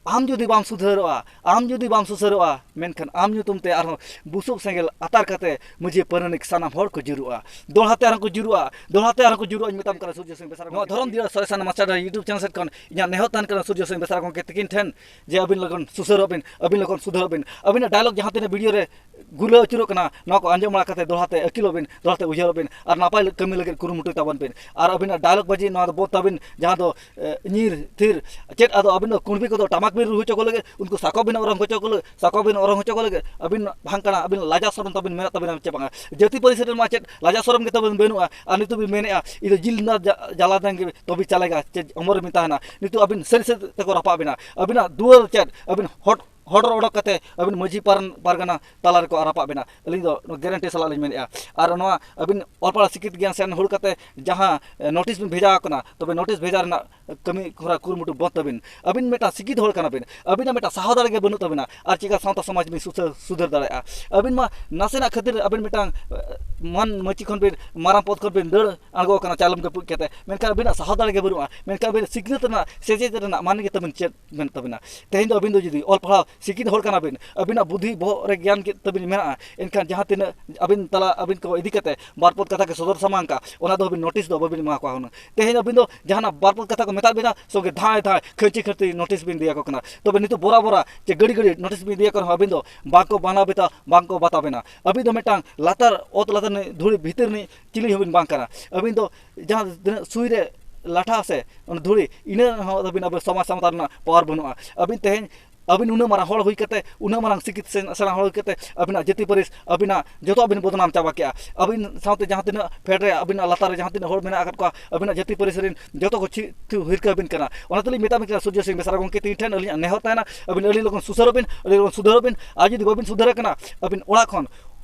ᱟᱢ ᱡᱩᱫᱤ ᱵᱟᱢ ᱥᱩᱫᱷᱟᱹᱨᱚᱜᱼᱟ, ᱟᱢ ᱡᱩᱫᱤ ᱵᱟᱢ ᱥᱩᱥᱟᱹᱨᱚᱜᱼᱟ, ᱢᱮᱱᱠᱷᱟᱱ ᱟᱢ ᱧᱩᱛᱩᱢ ᱛᱮ ᱟᱨᱦᱚᱸ ᱵᱩᱥᱩᱵ ᱥᱮᱸᱜᱮᱞ ᱟᱛᱟᱨ ᱠᱟᱛᱮ ᱢᱟᱹᱡᱷᱤ ᱯᱟᱨᱟᱱᱤᱠ ᱥᱟᱱᱟᱢ ᱦᱚᱲ ᱠᱚ ᱡᱩᱨᱩᱜᱼᱟ, ᱫᱚᱦᱲᱟ ᱛᱮ ᱟᱨᱦᱚᱸ ᱠᱚ ᱡᱩᱨᱩᱜᱼᱟ, ᱫᱚᱦᱲᱟ ᱛᱮ ᱟᱨᱦᱚᱸ ᱠᱚ ᱡᱩᱨᱩᱜᱼᱟ᱾ ᱤᱧ ᱢᱮᱛᱟᱢ ᱠᱟᱱᱟ ᱥᱩᱨᱡᱚ ᱥᱤᱝ ᱵᱮᱥᱨᱟ ᱜᱚᱢᱠᱮ, ᱱᱚᱣᱟ ᱫᱷᱚᱨᱚᱢ ᱫᱤᱭᱟ ᱥᱚᱨᱮᱥᱟᱱ ᱢᱟᱥᱴᱟᱨ YouTube channel ᱥᱮᱫ ᱠᱷᱚᱱ ᱤᱧᱟᱹᱜ ᱱᱮᱦᱚᱨ ᱛᱟᱦᱮᱱ ᱠᱟᱱᱟ ᱥᱩᱨᱡᱚ ᱥᱤᱝ ᱵᱮᱥᱨᱟ ᱜᱚᱢᱠᱮ ᱛᱤᱠᱤᱱ ᱴᱷᱮᱱ, ᱡᱮ ᱟᱹᱵᱤᱱ ᱞᱚᱜᱚᱱ ᱥᱩᱥᱟᱹᱨᱚᱜ ᱵᱤᱱ, ᱟᱹᱵᱤᱱ ᱞᱚᱜᱚᱱ ᱥᱩᱫᱷᱟᱹᱨᱚᱜ ᱵᱤᱱ᱾ ᱟᱹᱵᱤᱱᱟᱜ dialogue ᱡᱟᱦᱟᱸ ᱛᱤᱱᱟᱹᱜ video ᱨᱮ ᱜᱩᱞᱟᱹ ᱟᱹᱪᱩᱨᱚᱜ ᱠᱟᱱᱟ, ᱱᱚᱣᱟ ᱠᱚ ᱟᱸᱡᱚᱢ ᱵᱟᱲᱟ ᱠᱟᱛᱮ ᱫᱚᱦᱲᱟ ᱛᱮ ᱟᱹᱠᱤᱞᱚᱜ ᱵᱤᱱ, ᱫᱚᱦᱲᱟ ᱛᱮ ᱩᱭᱦᱟᱹᱨᱚᱜ ᱵᱤᱱ ᱟᱨ ᱱᱟᱯᱟᱭ ᱠᱟᱹᱢᱤ ᱞᱟᱹᱜᱤᱫ ᱠᱩᱨᱩᱢᱩᱴᱩᱭ ᱛᱟᱵᱚᱱ ᱵᱤᱱ᱾ ᱟᱨ ᱟᱹᱵᱤᱱᱟᱜ dialogue ᱵᱟᱹᱡᱤ ᱱᱚᱣᱟ ᱫᱚ ᱵᱚᱱᱫᱽ ᱛᱟᱵᱤᱱ, ᱡᱟᱦᱟᱸ ᱫᱚ, ᱮ, ᱧᱤᱨ ᱛᱷᱤᱨ᱾ ᱪᱮᱫ ᱟᱫᱚ ᱟᱹᱵᱤᱱ ᱫᱚ ᱠᱩᱬᱵᱤ ᱠᱚᱫᱚ ᱴᱟᱢᱟᱠ ᱵᱤᱱ ᱨᱩ ᱦᱚᱪᱚ ᱠᱚ ᱞᱟᱹᱜᱤᱫ, ᱩᱱᱠᱩ ᱥᱟᱠᱚ ᱵᱤᱱ ᱚᱨᱚᱝ ᱦᱚᱪᱚ ᱠᱚ ᱞᱟᱹᱜᱤᱫ, ᱥᱟᱠᱚ ᱵᱤᱱ ᱚᱨᱚᱝ ᱦᱚᱪᱚ ᱠᱚ ᱞᱟᱹᱜᱤᱫ ᱟᱹᱵᱤᱱ ᱵᱟᱝ ᱠᱟᱱᱟ, ᱟᱹᱵᱤᱱ ᱞᱟᱡᱟ ᱥᱚᱨᱚᱢ ᱛᱟᱵᱤᱱ ᱢᱮᱱᱟᱜ ᱛᱟᱵᱤᱱᱟ ᱪᱮ ᱵᱟᱝᱟ? ᱡᱟᱹᱛᱤ ᱯᱟᱹᱨᱤᱥ ᱨᱮᱱ ᱢᱟ ᱪᱮᱫ ᱞᱟᱡᱟ ᱥᱚᱨᱚᱢ ᱜᱮ ᱛᱟᱵᱤᱱ ᱵᱟᱹᱱᱩᱜᱼᱟ᱾ ᱟᱨ ᱱᱤᱛᱚᱜ ᱵᱤᱱ ᱢᱮᱱᱮᱫᱼᱟ, ᱤᱧ ᱫᱚ ᱡᱤᱞ ᱨᱮᱱᱟᱜ ᱡᱟ-, ᱡᱟᱞᱟ ᱫᱟᱝ ᱜᱮ ᱛᱚᱵᱮ ᱪᱟᱞᱮᱜᱟ, ᱪᱮᱫ ᱚᱢᱚᱨ ᱨᱮ ᱵᱤᱱ ᱛᱟᱦᱮᱱᱟ? ᱱᱤᱛᱚᱜ ᱟᱹᱵᱤᱱ ᱥᱟᱹᱨᱤ ᱥᱟᱹᱨᱤ ᱛᱮᱠᱚ ᱨᱟᱯᱟᱜ ᱵᱤᱱᱟ᱾ ᱟᱹᱵᱤᱱᱟᱜ ᱫᱩᱣᱟᱹᱨ ᱪᱮᱫ, ᱟᱹᱵᱤᱱ ᱦᱚᱴ ᱦᱚᱲ ᱚᱰᱚᱠ ᱠᱟᱛᱮ ᱟᱹᱵᱤᱱ ᱢᱟᱹᱡᱷᱤ ᱯᱟᱨ-, ᱯᱟᱨᱜᱟᱱᱟ ᱛᱟᱞᱟ ᱨᱮᱠᱚ ᱨᱟᱯᱟᱜ ᱵᱮᱱᱟ᱾ ᱟᱹᱞᱤᱧ ᱫᱚ ᱱᱚᱣᱟ guarantee ᱥᱟᱞᱟᱜ ᱞᱤᱧ ᱢᱮᱱᱮᱫᱼᱟ᱾ ᱟᱨ ᱱᱚᱣᱟ ᱟᱹᱵᱤᱱ ᱚᱞ ᱯᱟᱲᱦᱟᱣ ᱥᱤᱠᱠᱷᱤᱛ ᱜᱮᱭᱟᱱ ᱥᱮᱱ ᱦᱩᱲ ᱠᱟᱛᱮ ᱡᱟᱦᱟᱸ, ᱮ, notice ᱵᱤᱱ ᱵᱷᱮᱡᱟ ᱟᱠᱟᱱᱟ, ᱛᱚᱵᱮ notice ᱵᱷᱮᱡᱟ ᱨᱮᱱᱟᱜ ᱠᱟᱹᱢᱤ ᱦᱚᱨᱟ ᱠᱩᱨᱩᱢᱩᱴᱩ ᱵᱚᱱᱫ ᱛᱟᱹᱵᱤᱱ᱾ ᱟᱹᱵᱤᱱ ᱢᱤᱫᱴᱟᱝ ᱥᱤᱠᱠᱷᱤᱛ ᱦᱚᱲ ᱠᱟᱱᱟ ᱵᱤᱱ, ᱟᱹᱵᱤᱱᱟᱜ ᱢᱤᱫᱴᱟᱝ ᱥᱟᱦᱚ ᱫᱟᱲᱮ ᱜᱮ ᱵᱟᱹᱱᱩᱜ ᱛᱟᱹᱵᱤᱱᱟ᱾ ᱟᱨ ᱪᱮᱠᱟ ᱥᱟᱶᱛᱟ ᱥᱚᱢᱟᱡᱽ ᱵᱤᱱ ᱥᱩᱥᱟᱹᱨ, ᱥᱩᱫᱷᱟᱹᱨ ᱫᱟᱲᱮᱭᱟᱜᱼᱟ? ᱟᱹᱵᱤᱱ ᱢᱟ ᱱᱟᱥᱮᱱᱟᱜ ᱠᱷᱟᱹᱛᱤᱨ ᱟᱹᱵᱤᱱ ᱢᱤᱫᱴᱟᱝ, ᱮ, ᱢᱟᱱ ᱢᱟᱹᱪᱤ ᱠᱷᱚᱱ ᱵᱤᱱ, ᱢᱟᱨᱟᱝ ᱯᱚᱫᱽ ᱠᱷᱚᱱ ᱵᱤᱱ ᱫᱟᱹᱲ ᱟᱬᱜᱚ ᱟᱠᱟᱱᱟ ᱪᱟᱭᱞᱚᱢ ᱡᱟᱹᱯᱩᱫ ᱠᱟᱛᱮ, ᱢᱮᱱᱠᱷᱟᱱ ᱟᱹᱵᱤᱱᱟᱜ ᱥᱟᱦᱚ ᱫᱟᱲᱮ ᱜᱮ ᱵᱟᱹᱱᱩᱜᱼᱟ᱾ ᱢᱮᱱᱠᱷᱟᱱ ᱟᱹᱵᱤᱱᱟᱜ ᱥᱤᱠᱷᱱᱟᱹᱛ ᱨᱮᱱᱟᱜ, ᱥᱮᱪᱮᱫ ᱨᱮᱱᱟᱜ ᱢᱟᱱᱮ ᱜᱮ ᱛᱟᱹᱵᱤᱱ ᱪᱮᱫ ᱢᱮᱱᱟᱜ ᱛᱟᱹᱵᱤᱱᱟ? ᱛᱮᱦᱮᱧ ᱫᱚ ᱟᱹᱵᱤᱱ ᱫᱚ ᱡᱩᱫᱤ ᱚᱞ ᱯᱟᱲᱦᱟᱣ ᱥᱤᱠᱷᱤᱛ ᱦᱚᱲ ᱠᱟᱱᱟ ᱵᱤᱱ, ᱟᱹᱵᱤᱱᱟᱜ ᱵᱩᱫᱷᱤ ᱵᱚᱦᱚᱜ ᱨᱮ ᱜᱮᱭᱟᱱ ᱜᱮ ᱛᱟᱹᱵᱤᱱ ᱢᱮᱱᱟᱜᱼᱟ, ᱮᱱᱠᱷᱟᱱ ᱡᱟᱦᱟᱸ ᱛᱤᱱᱟᱹᱜ ᱟᱹᱵᱤᱱ ᱛᱟᱞᱟ ᱟᱹᱵᱤᱱ ᱠᱚ ᱤᱫᱤ ᱠᱟᱛᱮ ᱵᱟᱨ ᱯᱚᱫ ᱠᱟᱛᱷᱟ ᱠᱚ ᱥᱚᱫᱚᱨ ᱥᱟᱢᱟᱝ ᱠᱟᱜ, ᱚᱱᱟ ᱫᱚ ᱟᱹᱵᱤᱱ notice ᱫᱚ ᱵᱟᱹᱵᱤᱱ ᱮᱢᱟ ᱠᱚᱣᱟ ᱦᱩᱱᱟᱹᱝ᱾ ᱛᱮᱦᱮᱧ ᱟᱹᱵᱤᱱ ᱫᱚ ᱡᱟᱦᱟᱱᱟᱜ ᱵᱟᱨ ᱯᱚᱫ ᱠᱟᱛᱷᱟ ᱠᱚ ᱢᱮᱛᱟᱫ ᱵᱤᱱᱟ, ᱥᱚᱸᱜᱮ ᱫᱷᱟᱭ ᱫᱷᱟᱭ ᱠᱷᱟᱹᱧᱪᱤ ᱠᱷᱟᱹᱲᱛᱤ notice ᱵᱤᱱ ᱤᱫᱤ ᱟᱠᱚ ᱠᱟᱱᱟ᱾ ᱛᱚᱵᱮ ᱱᱤᱛᱚᱜ ᱵᱚᱨᱟ ᱵᱚᱨᱟ ᱪᱮ ᱜᱟᱹᱲᱤ ᱜᱟᱹᱲᱤ notice ᱵᱤᱱ ᱤᱫᱤ ᱟᱠᱚ ᱨᱮᱦᱚᱸ ᱟᱹᱵᱤᱱ ᱫᱚ ᱵᱟᱝ ᱠᱚ ᱢᱟᱱᱟᱣ ᱵᱟᱛᱟᱣ, ᱵᱟᱝ ᱠᱚ ᱵᱟᱛᱟᱣ ᱵᱤᱱᱟ᱾ ᱟᱹᱵᱤᱱ ᱫᱚ ᱢᱤᱫᱴᱟᱝ ᱞᱟᱛᱟᱨ ᱚᱛ ᱞᱟᱛᱟᱨ ᱨᱤᱱᱤᱡ ᱫᱷᱩᱲᱤ ᱵᱷᱤᱛᱤᱨ ᱨᱤᱱᱤᱡ ᱪᱤᱞᱤ ᱦᱚᱸᱵᱤᱱ ᱵᱟᱝ ᱠᱟᱱᱟ᱾ ᱟᱹᱵᱤᱱ ᱫᱚ ᱡᱟᱦᱟᱸ ᱛᱤᱱᱟᱹᱜ ᱥᱩᱭ ᱨᱮ ᱞᱟᱴᱷᱟ ᱥᱮ ᱚᱱᱟ ᱫᱷᱩᱲᱤ, ᱤᱱᱟᱹ ᱦᱚᱸ ᱟᱹᱵᱤᱱ ᱟᱵᱚ ᱥᱚᱢᱟᱡᱽ ᱥᱟᱶᱛᱟ ᱨᱮᱱᱟᱜ power ᱵᱟᱹᱱᱩᱜᱼᱟ᱾ ᱟᱹᱵᱤᱱ ᱛᱮᱦᱮᱧ, ᱟᱹᱵᱤᱱ ᱩᱱᱟᱹᱜ ᱢᱟᱨᱟᱝ ᱦᱚᱲ ᱦᱩᱭ ᱠᱟᱛᱮ, ᱩᱱᱟᱹᱜ ᱢᱟᱨᱟᱝ ᱥᱤᱠᱷᱤᱛ ᱥᱮ ᱥᱮᱬᱟ ᱦᱚᱲ ᱦᱩᱭ ᱠᱟᱛᱮ, ᱟᱹᱵᱤᱱᱟᱜ ᱡᱟᱹᱛᱤ ᱯᱟᱹᱨᱤᱥ, ᱟᱹᱵᱤᱱᱟᱜ ᱡᱚᱛᱚ ᱟᱹᱵᱤᱱ ᱵᱚᱫᱱᱟᱢ ᱪᱟᱵᱟ ᱠᱮᱜᱼᱟ᱾ ᱟᱹᱵᱤᱱ ᱥᱟᱶᱛᱮ ᱡᱟᱦᱟᱸ ᱛᱤᱱᱟᱹᱜ ᱯᱷᱮᱰ ᱨᱮ, ᱟᱹᱵᱤᱱᱟᱜ ᱞᱟᱛᱟᱨ ᱨᱮ ᱡᱟᱦᱟᱸ ᱛᱤᱱᱟᱹᱜ ᱦᱚᱲ ᱢᱮᱱᱟᱜ ᱟᱠᱟᱫ ᱠᱚᱣᱟ, ᱟᱹᱵᱤᱱᱟᱜ ᱡᱟᱹᱛᱤ ᱯᱟᱹᱨᱤᱥ ᱨᱮᱱ ᱡᱚᱛᱚ ᱠᱚ ᱪᱷᱤ-, ᱛᱷᱩ ᱦᱤᱨᱠᱟᱹ ᱟᱹᱵᱤᱱ ᱠᱟᱱᱟ᱾ ᱚᱱᱟ ᱛᱮᱞᱤᱧ ᱢᱮᱛᱟ ᱵᱤᱱ ᱠᱟᱱᱟ ᱥᱩᱨᱡᱚ ᱥᱤᱝ ᱵᱮᱥᱨᱟ ᱜᱚᱢᱠᱮ ᱛᱤᱧ ᱴᱷᱮᱱ ᱟᱹᱞᱤᱧᱟᱜ ᱱᱮᱦᱚᱨ ᱛᱟᱦᱮᱱᱟ, ᱟᱹᱵᱤᱱ ᱟᱹᱰᱤ ᱞᱚᱜᱚᱱ ᱥᱩᱥᱟᱹᱨᱚᱜ ᱵᱤᱱ, ᱟᱹᱰᱤ ᱞᱚᱜᱚᱱ ᱥᱩᱫᱷᱟᱹᱨᱚᱜ ᱵᱤᱱ᱾ ᱟᱨ ᱡᱩᱫᱤ ᱵᱟᱹᱵᱤᱱ ᱥᱩᱫᱷᱟᱹᱨ ᱟᱠᱟᱱᱟ, ᱟᱹᱵᱤᱱ ᱚᱲᱟᱜ ᱠᱷᱚᱱ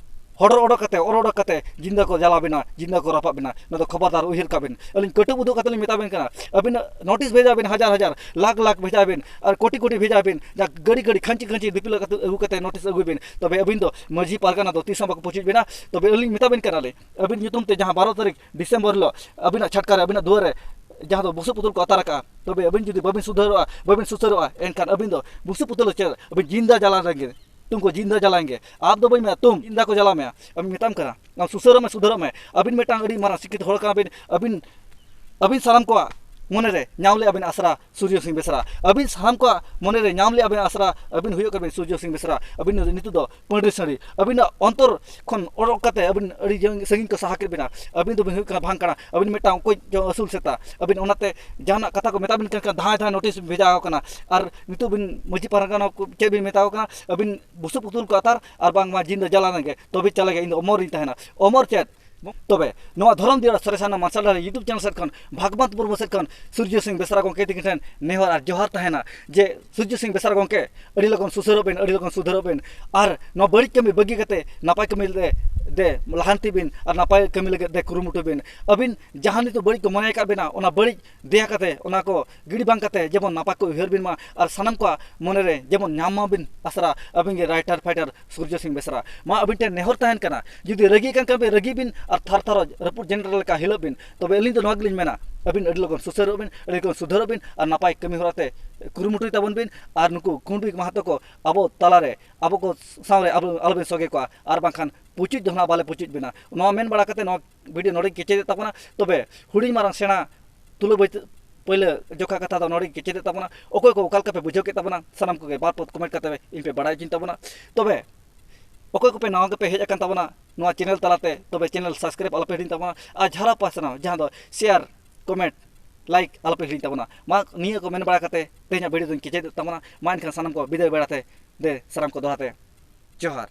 ᱦᱚᱰᱚᱨ ᱚᱰᱚᱠ ᱠᱟᱛᱮ, ᱚᱨ ᱚᱰᱚᱠ ᱠᱟᱛᱮ ᱡᱤᱱᱫᱟ ᱠᱚ ᱡᱟᱞᱟ ᱵᱤᱱᱟ, ᱡᱤᱱᱫᱟ ᱠᱚ ᱨᱟᱯᱟᱜ ᱵᱤᱱᱟ᱾ ᱱᱚᱣᱟ ᱫᱚ ᱠᱷᱚᱵᱚᱨᱫᱟᱨ ᱩᱭᱦᱟᱹᱨ ᱠᱟᱜ ᱵᱤᱱ᱾ ᱟᱹᱞᱤᱧ ᱠᱟᱹᱴᱩᱵ ᱩᱫᱩᱜ ᱠᱟᱛᱮ ᱞᱤᱧ ᱢᱮᱛᱟ ᱵᱤᱱ ᱠᱟᱱᱟ, ᱟᱹᱵᱤᱱ notice ᱵᱷᱮᱡᱟ ᱵᱤᱱ, ᱦᱟᱡᱟᱨ ᱦᱟᱡᱟᱨ, ᱞᱟᱠᱷ ᱞᱟᱠᱷ ᱵᱷᱮᱡᱟ ᱵᱤᱱ, ᱟᱨ ᱠᱳᱴᱤ ᱠᱳᱴᱤ ᱵᱷᱮᱡᱟ ᱵᱤᱱ, ᱡᱟ ᱜᱟᱹᱰᱤ ᱜᱟᱹᱰᱤ, ᱠᱷᱟᱹᱧᱪᱤ ᱠᱷᱟᱹᱧᱪᱤ ᱫᱤᱯᱤᱞ ᱠᱟᱛᱮ ᱟᱹᱜᱩ ᱠᱟᱛᱮ notice ᱟᱹᱜᱩᱭ ᱵᱤᱱ᱾ ᱛᱚᱵᱮ ᱟᱹᱵᱤᱱ ᱫᱚ ᱢᱟᱹᱡᱷᱤ ᱯᱟᱨᱜᱟᱱᱟ ᱫᱚ ᱛᱤᱥ ᱦᱚᱸ ᱵᱟᱠᱚ ᱯᱩᱪᱩᱡ ᱵᱤᱱᱟ᱾ ᱛᱚᱵᱮ ᱟᱹᱞᱤᱧ ᱢᱮᱛᱟ ᱵᱤᱱ ᱠᱟᱱᱟᱞᱤᱧ, ᱟᱹᱵᱤᱱ ᱧᱩᱛᱩᱢ ᱛᱮ ᱡᱟᱦᱟᱸ ᱵᱟᱨᱚ ᱛᱟᱹᱨᱤᱠᱷ December ᱦᱤᱞᱳᱜ ᱟᱹᱵᱤᱱᱟᱜ ᱪᱷᱟᱴᱠᱟ ᱨᱮ, ᱟᱹᱵᱤᱱᱟᱜ ᱫᱩᱣᱟᱹᱨ ᱨᱮ ᱡᱟᱦᱟᱸ ᱫᱚ ᱵᱩᱥᱩᱵ ᱯᱩᱛᱩᱞ ᱠᱚ ᱟᱛᱟᱨ ᱟᱠᱟᱫᱼᱟ, ᱛᱚᱵᱮ ᱟᱹᱵᱤᱱ ᱡᱩᱫᱤ ᱵᱟᱵᱤᱱ ᱥᱩᱫᱷᱟᱹᱨᱚᱜᱼᱟ, ᱵᱟᱵᱤᱱ ᱥᱩᱥᱟᱹᱨᱚᱜᱼᱟ, ᱮᱱᱠᱷᱟᱱ ᱟᱹᱵᱤᱱ ᱫᱚ ᱵᱩᱥᱩᱵ ᱯᱩᱛᱩᱞ ᱪᱮᱫ, ᱟᱹᱵᱤᱱ ᱡᱤᱱᱫᱟ ᱡᱟᱞᱟᱱ ᱨᱮᱱ ᱜᱮ, ᱛᱩᱢᱠᱚ ᱡᱤᱱᱫᱟ ᱡᱟᱞᱟᱱ ᱜᱮ᱾ ᱟᱯ ᱫᱚ ᱵᱟᱹᱧ ᱢᱮᱱᱟ, ᱛᱩᱢ ᱡᱤᱱᱫᱟ ᱠᱚ ᱡᱟᱞᱟ ᱢᱮᱭᱟ, ᱟᱹᱵᱤᱱ ᱢᱮᱛᱟᱢ ᱠᱟᱱᱟ, ᱟᱢ ᱥᱩᱥᱟᱹᱨᱚᱜ ᱢᱮ, ᱥᱩᱫᱷᱟᱹᱨᱚᱜ ᱢᱮ᱾ ᱟᱹᱵᱤᱱ ᱢᱤᱫᱴᱟᱝ ᱟᱹᱰᱤ ᱢᱟᱨᱟᱝ ᱥᱤᱠᱠᱷᱤᱛ ᱦᱚᱲ ᱠᱟᱱᱟ ᱵᱤᱱ, ᱟᱹᱵᱤᱱ, ᱟᱹᱵᱤᱱ ᱥᱟᱱᱟᱢ ᱠᱚᱣᱟᱜ ᱢᱚᱱᱮ ᱨᱮ ᱧᱟᱢ ᱞᱮᱜᱼᱟ ᱵᱤᱱ ᱟᱥᱨᱟ ᱥᱩᱨᱡᱚ ᱥᱤᱝ ᱵᱮᱥᱨᱟ᱾ ᱟᱹᱵᱤᱱ ᱥᱟᱱᱟᱢ ᱠᱚᱣᱟᱜ ᱢᱚᱱᱮ ᱨᱮ ᱧᱟᱢ ᱞᱮᱜᱼᱟ ᱵᱤᱱ ᱟᱥᱨᱟ, ᱟᱹᱵᱤᱱ ᱦᱩᱭᱩᱜ ᱠᱟᱱᱟ ᱵᱤᱱ ᱥᱩᱨᱡᱚ ᱥᱤᱝ ᱵᱮᱥᱨᱟ᱾ ᱟᱹᱵᱤᱱ ᱫᱚ ᱱᱤᱛᱚᱜ ᱫᱚ ᱯᱟᱹᱰᱤ ᱥᱟᱹᱲᱤ᱾ ᱟᱹᱵᱤᱱᱟᱜ ᱚᱱᱛᱚᱨ ᱠᱷᱚᱱ ᱚᱰᱚᱠ ᱠᱟᱛᱮ ᱟᱹᱵᱤᱱ ᱟᱹᱰᱤ ᱡᱟᱹᱝ-, ᱥᱟᱺᱜᱤᱧ ᱠᱚ ᱥᱟᱦᱟ ᱠᱮᱫ ᱵᱤᱱᱟ᱾ ᱟᱹᱵᱤᱱ ᱫᱚᱵᱤᱱ ᱦᱩᱭᱩᱜ ᱠᱟᱱᱟ ᱵᱷᱟᱝ ᱠᱟᱬᱟ, ᱟᱹᱵᱤᱱ ᱢᱤᱫᱴᱟᱝ ᱚᱠᱚᱭ ᱪᱚ ᱟᱹᱥᱩᱞ ᱥᱮᱛᱟ᱾ ᱟᱹᱵᱤᱱ ᱚᱱᱟᱛᱮ ᱡᱟᱦᱟᱱᱟᱜ ᱠᱟᱛᱷᱟ ᱠᱚ ᱢᱮᱛᱟ ᱵᱤᱱ ᱠᱟᱱ ᱠᱷᱟᱱ ᱫᱷᱟᱭ ᱫᱷᱟᱭ ᱱᱳᱴᱤᱥ ᱵᱷᱮᱡᱟ ᱟᱠᱚ ᱠᱟᱱᱟ᱾ ᱟᱨ ᱱᱤᱛᱚᱜ ᱵᱤᱱ ᱢᱟᱹᱡᱷᱤ ᱯᱟᱨᱜᱟᱱᱟ ᱠᱚ ᱪᱮᱫ ᱵᱤᱱ ᱢᱮᱛᱟ ᱠᱚ ᱠᱟᱱᱟ? ᱟᱹᱵᱤᱱ ᱵᱩᱥᱩᱵ ᱯᱩᱛᱩᱞ ᱠᱚ ᱟᱛᱟᱨ ᱟᱨ ᱵᱟᱝᱢᱟ ᱡᱤᱱᱫᱟ ᱡᱟᱞᱟᱱ ᱜᱮ, ᱛᱚᱵᱮ ᱪᱟᱞᱮᱜᱟ, ᱤᱧ ᱫᱚ ᱚᱢᱚᱨ ᱨᱤᱧ ᱛᱟᱦᱮᱱᱟ᱾ ᱚᱢᱚᱨ ᱪᱮᱫ? ᱛᱚᱵᱮ ᱱᱚᱣᱟ ᱫᱷᱚᱨᱚᱢ ᱫᱤᱭᱟᱹᱲᱟ ᱥᱚᱨᱮᱥᱟᱱᱟ ᱢᱟᱨᱥᱟᱞ ᱰᱟᱦᱟᱨ YouTube channel ᱥᱮᱫ ᱠᱷᱚᱱ, ᱵᱷᱟᱜᱽᱵᱟᱱᱛ ᱢᱩᱨᱢᱩ ᱥᱮᱫ ᱠᱷᱚᱱ ᱥᱩᱨᱡᱚ ᱥᱤᱝ ᱵᱮᱥᱨᱟ ᱜᱚᱢᱠᱮ ᱛᱤᱠᱤᱱ ᱴᱷᱮᱱ ᱱᱮᱦᱚᱨ ᱟᱨ ᱡᱚᱦᱟᱨ ᱛᱟᱦᱮᱱᱟ ᱡᱮ ᱥᱩᱨᱡᱚ ᱥᱤᱝ ᱵᱮᱥᱨᱟ ᱜᱚᱢᱠᱮ, ᱟᱹᱰᱤ ᱞᱚᱜᱚᱱ ᱥᱩᱥᱟᱹᱨᱚᱜ ᱵᱤᱱ, ᱟᱹᱰᱤ ᱞᱚᱜᱚᱱ ᱥᱩᱫᱷᱟᱹᱨᱚᱜ ᱵᱤᱱ᱾ ᱟᱨ ᱱᱚᱣᱟ ᱵᱟᱹᱲᱤᱡ ᱠᱟᱹᱢᱤ ᱵᱟᱹᱜᱤ ᱠᱟᱛᱮ ᱱᱟᱯᱟᱭ ᱠᱟᱹᱢᱤ ᱨᱮ ᱫᱮ ᱞᱟᱦᱟᱱᱛᱤ ᱵᱤᱱ ᱟᱨ ᱱᱟᱯᱟᱭ ᱠᱟᱹᱢᱤ ᱞᱟᱹᱜᱤᱫ ᱫᱮ ᱠᱩᱨᱩᱢᱩᱴᱩ ᱵᱤᱱ᱾ ᱟᱹᱵᱤᱱ ᱡᱟᱦᱟᱸ ᱱᱤᱛᱚᱜ ᱵᱟᱹᱲᱤᱡ ᱠᱚ ᱢᱚᱱᱮ ᱟᱠᱟᱫ ᱵᱤᱱᱟ, ᱚᱱᱟ ᱵᱟᱹᱲᱤᱡ ᱫᱮᱭᱟ ᱠᱟᱛᱮ, ᱚᱱᱟ ᱠᱚ ᱜᱤᱰᱤ ᱵᱟᱝ ᱠᱟᱛᱮ, ᱡᱮᱢᱚᱱ ᱱᱟᱯᱟᱭ ᱠᱚ ᱩᱭᱦᱟᱹᱨ ᱵᱤᱱ ᱢᱟ ᱟᱨ ᱥᱟᱱᱟᱢ ᱠᱚᱣᱟᱜ ᱢᱚᱱᱮ ᱨᱮ ᱡᱮᱢᱚᱱ ᱧᱟᱢ ᱢᱟᱵᱤᱱ ᱟᱥᱨᱟ ᱟᱹᱵᱤᱱ ᱜᱮ writer fighter ᱥᱩᱨᱡᱚ ᱥᱤᱝ ᱵᱮᱥᱨᱟ᱾ ᱢᱟ ᱟᱹᱵᱤᱱ ᱴᱷᱮᱱ ᱱᱮᱦᱚᱨ ᱛᱟᱦᱮᱱ ᱠᱟᱱᱟ, ᱡᱩᱫᱤ ᱨᱟᱹᱜᱤ ᱠᱟᱱ ᱠᱷᱟᱱ ᱵᱤᱱ ᱨᱟᱹᱜᱤ ᱵᱤᱱ ᱟᱨ ᱛᱷᱟᱨ ᱛᱷᱟᱨ ᱨᱟᱹᱯᱩᱫ ᱡᱮᱱᱰᱨᱟᱞ ᱞᱮᱠᱟ ᱦᱤᱞᱟᱹᱜ ᱵᱤᱱ᱾ ᱛᱚᱵᱮ ᱟᱹᱞᱤᱧ ᱫᱚ ᱱᱚᱣᱟ ᱜᱮᱞᱤᱧ ᱢᱮᱱᱟ, ᱟᱹᱵᱤᱱ ᱟᱹᱰᱤ ᱞᱚᱜᱚᱱ ᱥᱩᱥᱟᱹᱨᱚᱜ ᱵᱤᱱ, ᱟᱹᱰᱤ ᱞᱚᱜᱚᱱ ᱥᱩᱫᱷᱟᱹᱨᱚᱜ ᱵᱤᱱ ᱟᱨ ᱱᱟᱯᱟᱭ ᱠᱟᱹᱢᱤ ᱦᱚᱨᱟ ᱛᱮ ᱠᱩᱨᱩᱢᱩᱴᱩᱭ ᱛᱟᱵᱚᱱ ᱵᱤᱱ᱾ ᱟᱨ ᱱᱩᱠᱩ ᱠᱩᱸᱰᱵᱤ ᱢᱟᱦᱟᱛᱚ ᱠᱚ ᱟᱵᱚ ᱛᱟᱞᱟᱨᱮ, ᱟᱵᱚ ᱠᱚ ᱥᱟᱶᱨᱮ ᱟᱵᱚ ᱟᱞᱚᱵᱤᱱ ᱥᱚᱜᱮ ᱠᱚᱣᱟ, ᱟᱨ ᱵᱟᱝᱠᱷᱟᱱ ᱯᱩᱪᱩᱡ ᱫᱚ ᱱᱟᱦᱟᱜ ᱵᱟᱞᱮ ᱯᱩᱪᱩᱡ ᱵᱤᱱᱟ᱾ ᱱᱚᱣᱟ ᱢᱮᱱ ᱵᱟᱲᱟ ᱠᱟᱛᱮ ᱱᱚᱣᱟ video ᱱᱚᱰᱮᱧ ᱠᱮᱪᱮᱫᱮᱫ ᱛᱟᱵᱚᱱᱟ᱾ ᱛᱚᱵᱮ ᱦᱩᱰᱤᱧ ᱢᱟᱨᱟᱝ ᱥᱮᱬᱟ ᱛᱩᱞᱟᱹ ᱵᱟᱹᱭᱛᱟᱹ-, ᱯᱟᱹᱭᱞᱟᱹ ᱡᱚᱠᱷᱟ ᱠᱟᱛᱷᱟ ᱫᱚ ᱱᱚᱰᱮᱧ ᱠᱮᱪᱮᱫᱮᱫ ᱛᱟᱵᱚᱱᱟ᱾ ᱚᱠᱚᱭ ᱠᱚ ᱚᱠᱟ ᱞᱮᱠᱟ ᱯᱮ ᱵᱩᱡᱷᱟᱹᱣ ᱠᱮᱫ ᱛᱟᱵᱚᱱᱟ, ᱥᱟᱱᱟᱢ ᱠᱚᱜᱮ ᱵᱟᱨ ᱯᱚᱫ comment ᱠᱟᱛᱮ ᱤᱧ ᱯᱮ ᱵᱟᱲᱟᱭ ᱦᱚᱪᱚᱧ ᱛᱟᱵᱚᱱᱟ᱾ ᱛᱚᱵᱮ ᱚᱠᱚᱭ ᱠᱚᱯᱮ ᱱᱟᱣᱟ ᱜᱮᱯᱮ ᱦᱮᱡ ᱟᱠᱟᱱ ᱛᱟᱵᱚᱱᱟ ᱱᱚᱣᱟ channel ᱛᱟᱞᱟᱛᱮ, ᱛᱚᱵᱮ channel subscribe ᱟᱞᱚᱯᱮ ᱦᱤᱲᱤᱧ ᱛᱟᱵᱚᱱᱟ᱾ ᱟᱨ ᱡᱷᱟᱨᱟ ᱯᱟᱥᱱᱟᱣ, ᱡᱟᱦᱟᱸ ᱫᱚ share, comment, like ᱟᱞᱚᱯᱮ ᱦᱤᱲᱤᱧ ᱛᱟᱵᱚᱱᱟ᱾ ᱢᱟ ᱱᱤᱭᱟᱹ ᱠᱚ ᱢᱮᱱ ᱵᱟᱲᱟ ᱠᱟᱛᱮ ᱛᱮᱦᱮᱧᱟᱜ video ᱫᱚᱧ ᱠᱮᱪᱮᱫᱮᱫ ᱛᱟᱵᱚᱱᱟ᱾ ᱢᱟ ᱮᱱᱠᱷᱟᱱ ᱥᱟᱱᱟᱢ ᱠᱚ ᱵᱤᱫᱟᱹᱭ ᱵᱮᱲᱟ ᱛᱮ ᱫᱮ ᱥᱟᱱᱟᱢ ᱠᱚ ᱫᱚᱦᱲᱟ ᱛᱮ ᱡᱚᱦᱟᱨ᱾